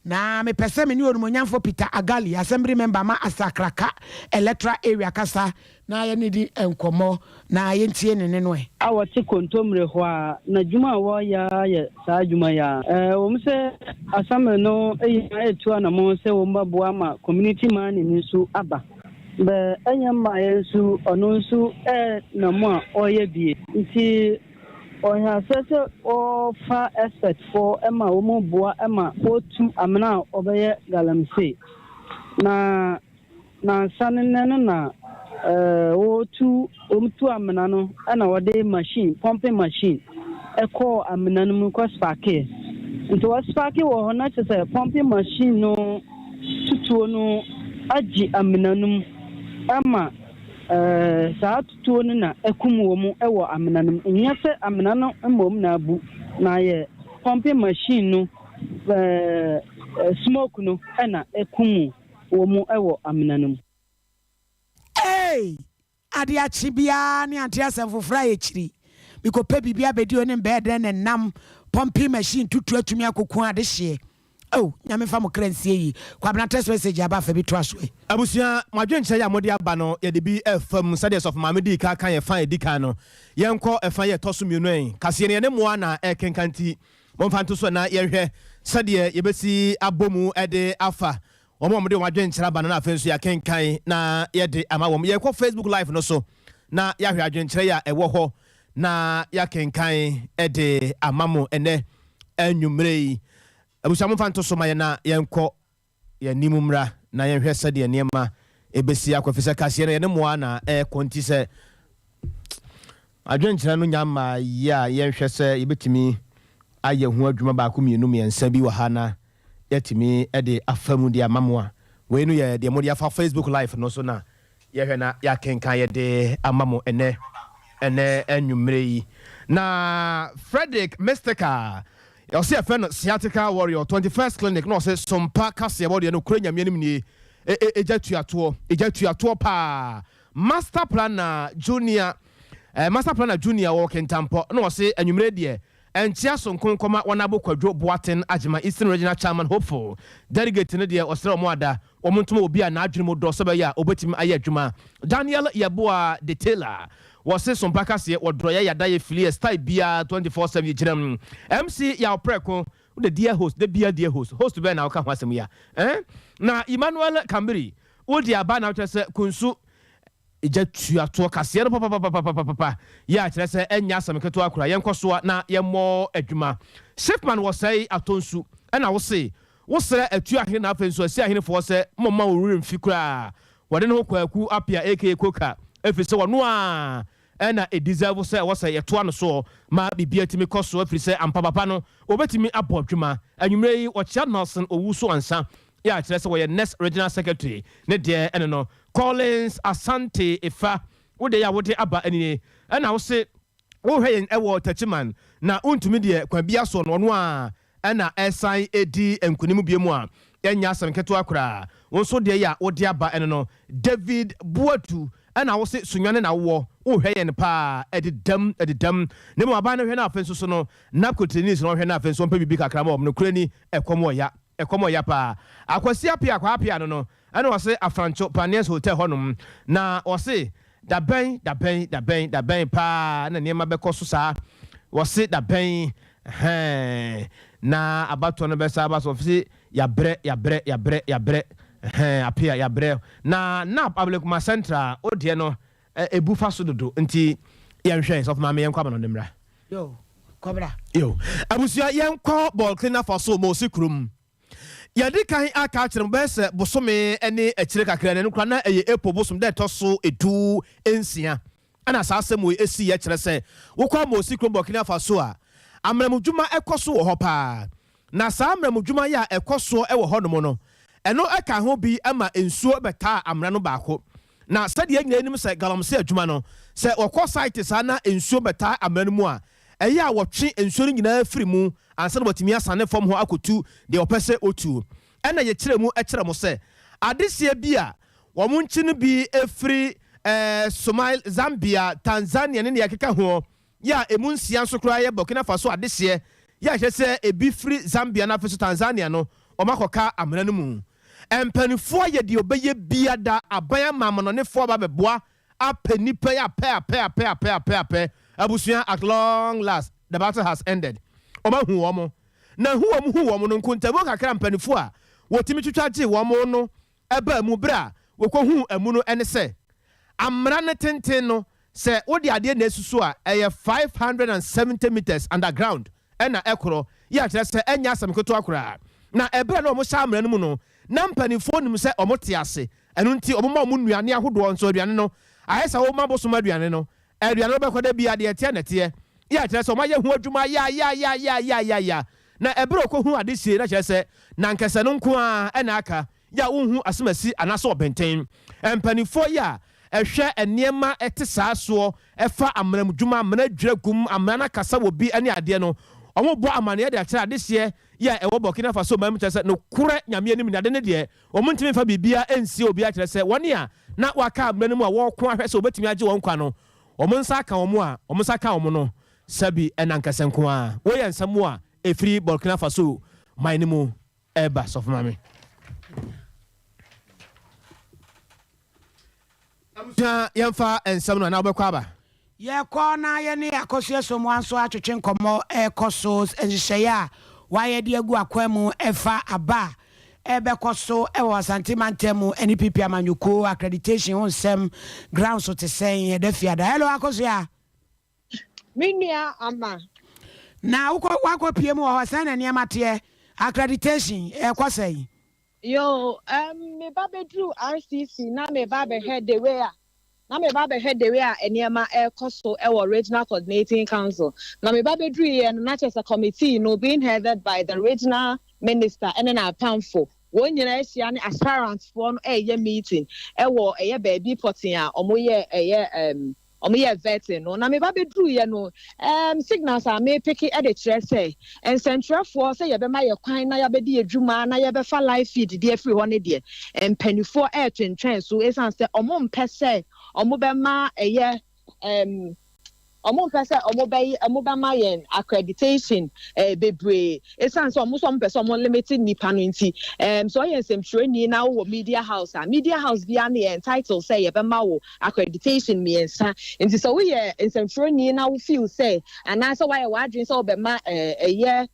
Na mepɛ sɛ me ne Onimonyamfo Peter Agali, Assembly Member ma Asakraka Electoral Area kasa na yɛne di nkɔmmɔ na yɛntie ne nne no ɛ. A wɔte kontommire hɔ a, na adwuma a wɔreyɛ ara yɛ saa adwuma yi ara. Ɛwom sɛ Assembly no nyinaa retu anamɔn sɛ wɔbɛboa ma community mining no nso aba, bɛ ɛnyɛ mmaeɛ nso ɔno nso nam mu a ɔreyɛ bie. Nti Ɔhia sɛ sɛ wɔfa expert foɔ ma wɔn boa ma wɔtu amena a wɔbɛyɛ galamsey. Na nansa ne nnɛ no na wɔtu wɔn tu amena no na wɔde machine pumping machine ɛkɔɔ amena no mu kɔ sparkee. Nti wɔ sparke wɔ hɔ na kyerɛ sɛ pumping machine no tutuo no agye amena no mu ama Saa tutuo no na akum wɔn wɔ amena no mu. Nyɛ sɛ amena no mmom na abu, na ayɛ pumping machine no smoke no na akum wɔn wɔ amena no mu. Eei! Ade akye biara ne ante asɛm foforɔ a ɛkyiri. Mekɔpɛ biribi abɛdi o ne mbɛyɛ dɛn na nam pumping machine tutu atumi akɔku adehyeɛ. Oh Nyame mfa mo kra nsie yie. Kwabena text message aba fa bi toa so ɛ. Abusua, mo adwenkyerɛ yi a mode aba no, yɛde bi refa mu. Sɛdeɛ Sɔfo Maame dii kan ka yɛn fa a ɛdi kan no, yɛnkɔ ɛfa yi a ɛtɔ so mmienu ɛ. Kaseɛ no, yɛne mo ara na ɛrekenkan nti, momfa nto so na yɛnhwɛ sɛdeɛ yɛbɛsi abɔ mu de afa wɔn a wɔde wɔn adwenkyerɛ aba no na afei nso yɛakenkan na yɛde ama wɔn. Yɛrekɔ Facebook Live no so na yɛahwɛ adwenkyerɛ yi a ɛwɔ hɔ na yɛakenkan de ama mo ɛnnɛ anwummerɛ yi. Abusua momfa nto so ma yɛn na yɛnkɔ yɛn anim mmra na yɛnhwɛ sɛdeɛ nneɛma ɛbɛsi akɔ ɛfiri sɛ kaseɛ no yɛne mo ara na ɛrekɔ nti sɛ adwenkyerɛ no nya mmaa yie a yɛnhwɛ sɛ yɛbɛtumi ayɛ ho adwuma baako mmienu mmiɛnsa bi wɔ ha na yɛatumi de afa mu de ama mo a wei no yɛ deɛ mode afa Facebook live no so na Yɛhwɛ na yɛakenkan yɛde ama mo ɛnnɛ ɛnnɛ anwummere yi. Na Frederick Mystical, ɔse yɛfrɛ no Sciatica Warrior, 21st Clinic, na ɔse Sompa kaseɛbɔ deɛ nokorɛ Nyame anim nie, e e egya tuatoɔ, egya tuatoɔ paa. Master Planner Junior, eh, Master Planner Junior wɔ Kintampɔ, na ɔse anwummere deɛ Ɛnkyea sonko nkɔma Wɔnabo Kwadwo Boateng Agyemang Eastern Regional Chairman hopeful Delegate no deɛ ɔsrɛ wɔn ada wɔn ntoma obi a n'adwene mu dɔ sɛ ɛbɛyɛ a ɔbɛtumi ayɛ adwuma Daniel Yeboah de Taylor Wɔse sompa kaseɛ wɔdrɔyɛ yada yɛ filiɛ style biaa 24/7 yɛgyina mu MC Yaw Prɛko Wode dear host da biaa dear host host bɛn na woka ho asɛm yi a eh Na Emmanuel Kambiri Wode aba na wokyerɛ sɛ kunsu Gya tua toɔ kaseɛ no papapapapapa yɛ a kyerɛ sɛ ɛnyɛ asɛm ketewa koraa yɛnkɔ soa na yɛmmɔ adwuma Shipman wɔ sɛe atɔ nsu ɛna wo se wo srɛ atu ahene na afei nso asi ahenefoɔ sɛ momma wo werɛ mfi koraa wɔde ne ho Kwaku Appiah aka Koka ɛfiri sɛ wɔno a ɛna ɛdeserve sɛ ɛwɔ sɛ yɛtoa no soɔ ma biribiara tumi kɔ so ɛfiri sɛ ampa papa no wɔbɛtumi abɔ adwuma anwummerɛ yi wɔkyea Nelson Owusu Ansah yɛ a kyerɛ sɛ wɔyɛ next regional secretary ne deɛ ɛne no Collins Asante Efa wo deɛ a wode aba nie ɛna wo se wo hwɛ yɛn ɛwɔ Techiman na wontumi deɛ kwan bia soɔ no ɔno a ɛna ɛsan ɛdi nkunim bio mu a ɛnyɛ asɛm ketewa koraa wo nso deɛ a wode aba ɛno no David Boadu ɛna wo se Sunyani na wowɔ wo hwɛ yɛn paa ɛdedam ɛdedam na mmom aban no hwɛ na afei nso so no Napco trainees no ɔhwɛ na afei nso ɔmpɛ biribi kakra ma wɔn nokorɛ ni ɛkɔm ɔya ɛkɔm ɔya paa Akwasi Appiah Kwaa Appiah no no Ɛna ɔse Afrancho Pioneers Hotel hɔ nom na ɔse dabɛn dabɛn dabɛn dabɛn paa na nneɛma bɛkɔ so saa wɔse dabɛn ɛhɛn na abatoɔ no bɛsa aba so ɔse yabrɛ yabrɛ yabrɛ yabrɛ ɛhɛn apea yabrɛ na nap Ablekuma Central wo deɛ no ebu fa so dodo nti yɛnhwɛ sɔfo maame yɛnkɔ ama no ne mmra. Yo, kɔbra. Yo, abusua yɛnkɔ Burkina Faso Mosi kurom. Yɛadi kan aka akyerɛ mo bɛyɛ sɛ bosome ne akyire kakra ni, ɛno koraa na ɛyɛ April bosom da ɛtɔ so 16 na saa asɛm wei siiɛ, kyerɛ sɛ wokɔ Amosi kurom Burkina Faso a, amramudwuma kɔ so wɔ hɔ paa. Na saa amramudwuma yi a ɛkɔ soɔ wɔ hɔnom no, ɛno ka ho bi ma nsuo bɛtaa amena no baako. Na sɛdeɛ yɛn nyinaa nim sɛ galamsey adwuma no, sɛ wɔkɔ site saa na nsuo bɛtaa amena no mu a, Ɛyɛ a wɔtwe nsuo no nyinaa firi mu ansa na wɔatumi asane fam hɔ akɔtu deɛ wɔpɛ sɛ wɔtu. Ɛnna yɛkyerɛɛ mu kyerɛɛ mo sɛ, adehyeɛ bi a wɔn nkyi no bi firi Somail, Zambia, Tanzania ne deɛ ɛkeka hoɔ, yɛ a ɛmu nsia nso koraa yɛ Burkina Faso adehyeɛ, yɛ a kyerɛ sɛ ɛbi firi Zambia na afei nso Tanzania no, Wɔakɔka amena no mu. Mpaninfoɔ ayɛ deɛ ɔbɛyɛ bia da aban ama amanɔnefoɔ aba abɛboa apɛ nnipa yi apɛ apɛ apɛ apɛ apɛ apɛ abusua at long last the battle has ended wɔn ahu wɔn na hu wɔn hu wɔn no nkontabuo kakra mpaninfoɔ a wɔtumi twitwa gyee wɔn no baa mu berɛ a wɔkɔhuu amu no ne sɛ amena no tenten no sɛ wode adeɛ na asusu a ɛyɛ 570 metres underground na ɛkorɔ yi a kyerɛ sɛ ɛnyɛ asɛm ketewa koraa. Na ɛberɛ a na wɔhyɛ amena no mu no, na mpanimfoɔ nim sɛ wɔte ase, ɛno nti wɔma wɔn nnuane ahodoɔ, nso aduane no ayɛ sɛ woma bosom aduane no, aduane no bɛkɔ da biara, deɛ ɛteɛ na ɛteɛ, yi a kyerɛ sɛ wɔayɛ ho adwuma yayayayayaya. Na ɛberɛ a wɔkɔhuu adehyeɛ na kyerɛ sɛ nankɛsɛ no nko ara na aka, yi a wonhu asomasi anaasɛ ɔbɛnten. Mpanimfoɔ yi a ɛhwɛ nneɛma ɛte saa soɔ ɛfa amena mu dwuma, amena dwira gum, amena no akasa wɔ bi ne adeɛ no, wɔn bɔ amaneɛ de akyerɛ adehyeɛ yi a ɛwɔ Burkina Faso man mu kyerɛ sɛ nokorɛ Nyame anim ne ade no deɛ wɔn ntumi mfa biribiara nsie obiara kyerɛ sɛ wɔn a na wɔaka amena no mu a wɔreko ahwɛ sɛ wɔbɛtumi agye wɔn nkwa no wɔn nsa aka wɔn a wɔn nsa ka wɔn no sɛbi ɛnankɛsɛ nko ara. Wei yɛ nsɛm a ɛfiri Burkina Faso man no mu reba sɔfo maame. Abusua yɛmfa nsɛm no anaa wobɛkɔ aba? Yɛkɔ na yɛne Akosua Somoa nso atwetwe nkɔmmɔ ɛrekɔ so nhyehyɛeɛ a wɔayɛ de agu akwan mu ɛfa aba a ɛrebɛkɔ so wɔ Asante mantam mu ne PP amanyɔkuo accreditation ho nsɛm ground so te sɛn ɛda fiada. Hello Akosua. Me nua Ama. Na wokɔ wakɔ pie mu wɔ hɔ sɛn na nneɛma teɛ accreditation ɛrekɔ sɛn? Yoo um me ba bɛduruu RCC na me ba bɛhwɛ the way a na me ba bɛhwɛ the way a nneɛma ɛrekɔ so wɔ Regional Coordinating Council na me ba bɛduruiɛ no na kyerɛ sɛ committee no being headed by the regional minister ɛne n'apamfo wɔn nyinaa ahyia ne aspirants foɔ no ɛreyɛ meeting ɛwɔ ɛyɛ baabi pɔtee a wɔyɛ ɛyɛ um Wɔyɛɛ vetting no na me ba bɛduruiɛ no, um, signals a mepeke de kyerɛ sɛ nsɛntwerɛfoɔ sɛ yɛbɛma yɛ kwan na yɛabɛdi yɛ dwuma na yɛbɛfa live feed de afiri hɔ no deɛ, mpanimfoɔ retwentwɛn so ɛsiane sɛ wɔmpɛ sɛ wɔbɛma ɛyɛ um, wɔmpɛ sɛ wɔbɛyɛ wɔbɛma yɛn accreditation eh, bebree ɛsiane sɛ wɔn nso wɔmpɛ sɛ wɔn limit nnipa no nti um, sɛ ɔyɛ nsɛmtwerɛni na wowɔ media house a media house biara no yɛ entitled sɛ yɛbɛma wo accreditation mmiɛnsa. Nti sɛ woyɛ nsɛmtwerɛni na wo feel sɛ anaasɛ woayɛ w'adwene sɛ wobɛma ɛyɛ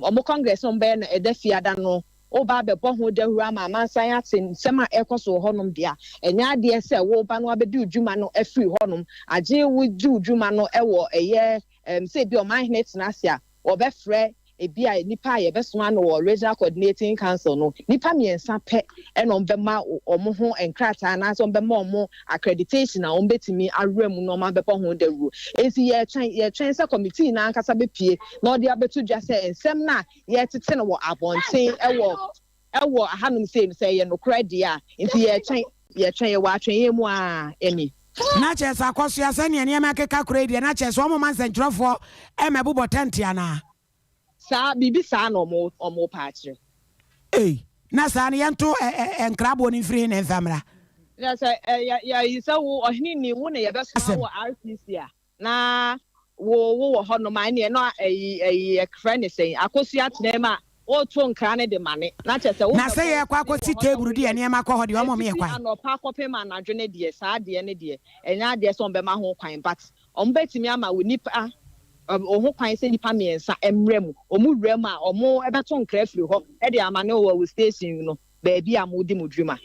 wɔn congress a wɔbɛyɛ no ɛda fiada no woba abɛbɔ ho dawuro ama amansan ate nsɛm a ɛrekɔ so wɔ hɔnom deɛ a, ɛnyɛ adeɛ sɛ woba no abɛdi wo dwuma no afiri hɔnom agye wodi wo dwuma no wɔ ɛyɛ sɛ ebi ɔmanhene tena ase a wɔbɛfrɛ Ebia nnipa a yɛbɛsoma no wɔ Regional Coordinating Council no, nnipa mmiɛnsa pɛ na wɔbɛma wɔn ho nkrataa anaasɛ wɔbɛma wɔn accreditation a wɔbɛtumi awura mu na wɔabɛbɔ ho dawuro. Enti yɛretwɛn, yɛretwɛn sɛ committee no ankasa bɛpue na wɔde abɛto dwa sɛ nsɛm no a yɛretete no wɔ abɔnten wɔ wɔ ahanom sei no, sɛ ɛyɛ nokorɛ deɛ a. Enti yɛretwɛn, yɛretwɛn, yɛwɔ atwɛnyɛ mu ara, Amy. Na kyerɛ sɛ akɔsoa sɛnea nneɛma keka kora yi deɛ, na kyerɛ sɛ wɔmma nsɛntwerɛfoɔ mmɛbobɔ tɛnte anaa? Saa, biribi saa na wɔn, wɔrepɛ akyerɛ. Ei, na saa no, yɛnto ɛ, ɛ, ɛ, nkraboɔ no mfiri he na ɛmfa mmra? Na sɛ ɛ, yɛ, yɛ, sɛ wo, ɔhene ni, wo na yɛbɛsoma Asɛm. wɔ RCC a, na wo wo wɔ hɔnom a, ɛnneɛ na ɛyi ɛyi yɛfrɛ ne sɛn, akosua tena mu a, woto nkra no de ma ne, na kyerɛ sɛ Na sɛ wobɛbɔ yɛrekɔ ne wɔ akɔsi hɔ na teeburu de woyɛ yɛn nneɛma kɔ hɔ deɛ, wɔmma yɛn ɛfiti kwan. anɔpa kɔpem anadwo no deɛ, saa deɛ no deɛ, ɛnyɛ adeɛ sɛ wɔbɛma ho kwan, but wɔbɛtumi ama wo nipa, wo ho kwan sɛ nipa mmiɛnsa mmra mu, wɔn wura mu a, wɔbɛto nkra afiri hɔ de ama ne wɔ wo station no baabi a modi mo dwuma.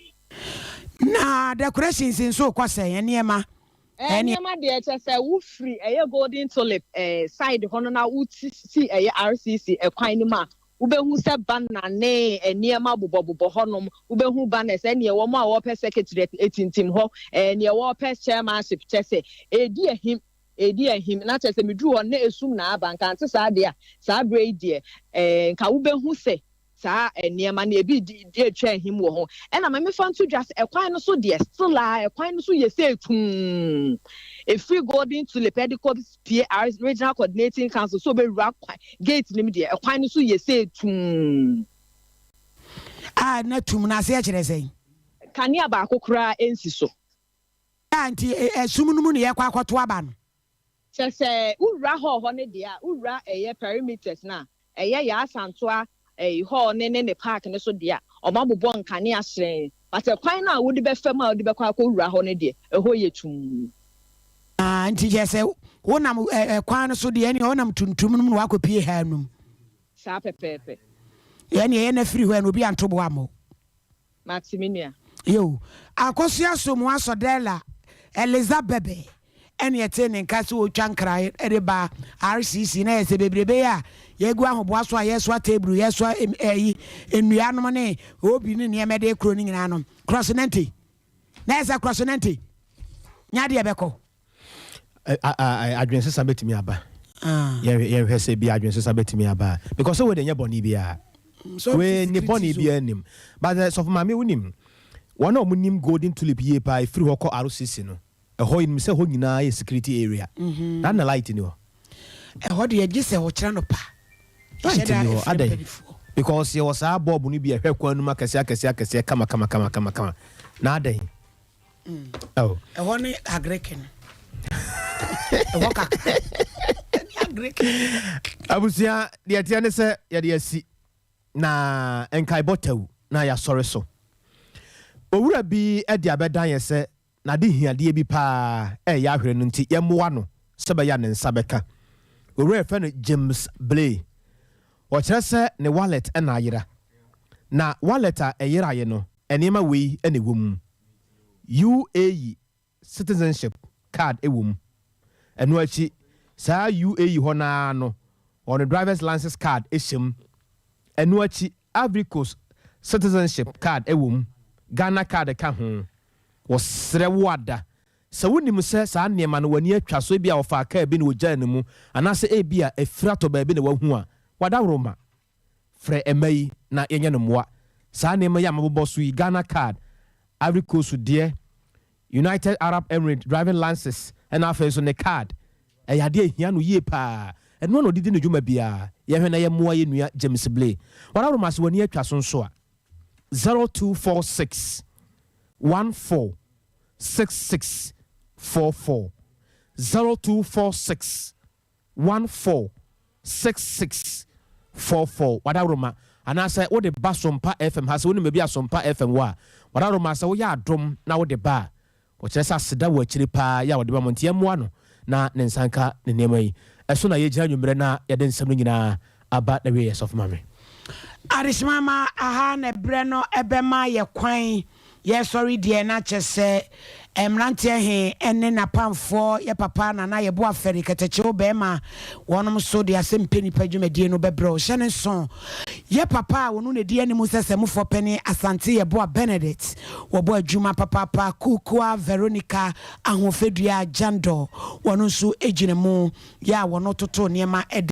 Na decorations nso rekɔ sɛn? Nneɛma Ɛɛ ɛne. nneɛma deɛ kyɛ sɛ wo firi ɛyɛ golden tulip ɛɛ side hɔ no na wo ti si ɛyɛ RCC ɛkwan no mu a wo bɛ hu sɛ banner ne nneɛma bobɔ bobɔ hɔ nom wo bɛ hu banners ɛneɛ wɔn a wɔpɛ secretariat ɛtintim hɔ ɛɛ neɛ wɔpɛ chairmanship kyɛ sɛ ɛɛdi ahim ɛɛdi ahim na kyɛ sɛ me duru hɔ no na esum na aba nka nte saa deɛ a saa berɛ yi deɛ ɛɛ nka wo bɛ hu sɛ Saa nneɛma no ebi di di atwa ahim wɔ ho. Ɛna ma mefa nto dwa sɛ ɛkwan no so deɛ still a ɛkwan no so yɛ sɛ tumm. Ɛfiri Golden Tulip ɛde kɔ pie Regional Coordinating Council sɛ ɔbɛwura kwan gate no mu deɛ ɛkwan no so yɛ sɛ tumm. A na tumm no aseɛ kyerɛ sɛn? Kanea baako koraa nsi so. A nti ɛsum no mu na yɛkɔ akɔto aba no? Kyerɛ sɛ wowura hall hɔ no deɛ a, wowura ɛyɛ perimeters no a, ɛyɛ Yaa Asantewaa ɛyi hall ne ne ne park no so deɛ a, wɔabobɔ nkanea hyerɛnn. But ɛkwan no a wode bɛfa mu a wode bɛkɔ akɔwura hɔ no deɛ, ɛhɔ yɛ tumm. Ah, nti kyerɛ sɛ wonam ɛ, kwan no so deɛ, ɛneɛ wonam tuntum no mu na woakɔpie ha no mu. Saa pɛpɛɛpɛ. Ɛneɛ yɛ na firi hɔ ɛno obi anto bo ammɔ. Mate, me nua. Yo, Akosua Somu Asɔdɛla Elizabebe ɛne ɛte ne nka sɛ wɔtwa nkra ɛde ba RCC na yɛ sɛ bebrebe a yɛgu ahoboa so a yɛsoa table, yɛsoa ɛyi nnuanom ne obi ne nneɛma de kuro no nyinaa no cross nante na yɛ sɛ cross nante nyadeɛ bɛkɔ. Adwene sesa bɛtumi aba. Yɛhwɛ sɛ bi adwene sesa bɛtumi aba because sɛ wei de nyɛ bɔne biara, wei ne bɔne biara nim, but sɔfo maame, wonim wɔn a wɔnim Golden Tulip yie paa, ɛfiri hɔ kɔ RCC no, ɛhɔ yɛnim sɛ hɔ nyinaa yɛ security area na light ni hɔ. Ɛhɔ deɛ, gye sɛ wɔkyerɛ no pa. Light ni hɔ adɛn? Because yɛwɔ saa bulb no bi a ɛhwɛ kwan no mu akɛseɛ akɛseɛ akɛseɛ kama kama kama kama kama na adɛn? Oh. Ɛhɔ ne agreke no, ɛhɔ kakra ɛne agreke. Abusua, deɛ teɛ ne sɛ yɛde asi na nkaebɔ tawu na yɛasɔre so. Owura bi de abɛdan yɛ sɛ n'ade hiadeɛ bi paa ɛyɛ ahwere no, nti yɛmmoa no sɛ bɛyɛ a ne nsa bɛka. Owura yɛfrɛ no James Blay, ɔkyerɛ sɛ ne wallet ɛna ayera, na wallet a ɛyeraeɛ no, nneɛma wei ɛna ɛwɔ mu: UAE citizenship card ɛwɔ mu, ɛno akyi saa UAE hɔ naa no ɔno drivers license card ɛhyɛ mu, ɛno akyi Ivory Coast citizenship card ɛwɔ mu, Ghana card ka ho. Wɔsrɛ wo ada sɛ wonim sɛ saa nneɛma no w'ani atwa so, ebi a wɔfa kaa bi na wɔgyaa ne mu, anaasɛ ebi a ɛfiri atɔ baabi na wahu a, wadaworo ma frɛ ɛma yi na yɛnyɛ no mmoa. Saa nneɛma yi a mabobɔ so yi, Ghana card, Ivory Coast deɛ, United Arab Emirates driving license, ɛna afei nso ne card, ɛyɛ adeɛ ehia no yie paa. Ɛno na ɔdidi ne dwuma biara. Yɛhwɛ na yɛmmoa yɛ nua James Blay. Wadaworo ma sɛ w'ani atwa so nso a, 0246 14 66 44, 0246 14 66 44. Wadaworoma, anaasɛ wode ba Sompa FM ha, sɛ wonim baabi a Sompa FM wɔ a, wadaworoma sɛ woyɛ adom na wode ba a, wɔkyerɛ sɛ aseda wɔ akyire paa yɛ a wɔde ba mo, nti yɛmmoa no na ne nsa nka ne nneɛma yi. Ɛso na yɛgyina nwummerɛ na yɛde nsɛm no nyinaa aba na wie yɛ, sɔfo ma me. Adehyema ma aha na ɛberɛ no ɛbɛma yɛ kwan yɛsɔre deɛ, na kyɛ sɛ mmeranteɛ he ne n'apamfoɔ, yɛ papa Nana Yɛbo Afɛre Kɛtɛkyew bɛrima, wɔnom so de asɛm pɛ nipa dwumadie no bɛbrɛ wo. Hyɛ ne nso yɛ papa a wɔno na di anim sɛ sɛmufoɔ pɛne Asante Yɛboa Benedict, wɔbɔ adwuma papaapa. Kuukua Veronica Ahoɔfɛdua Jandɔ, wɔno nso gyina mu yɛ a wɔno toto nneɛma ɛde.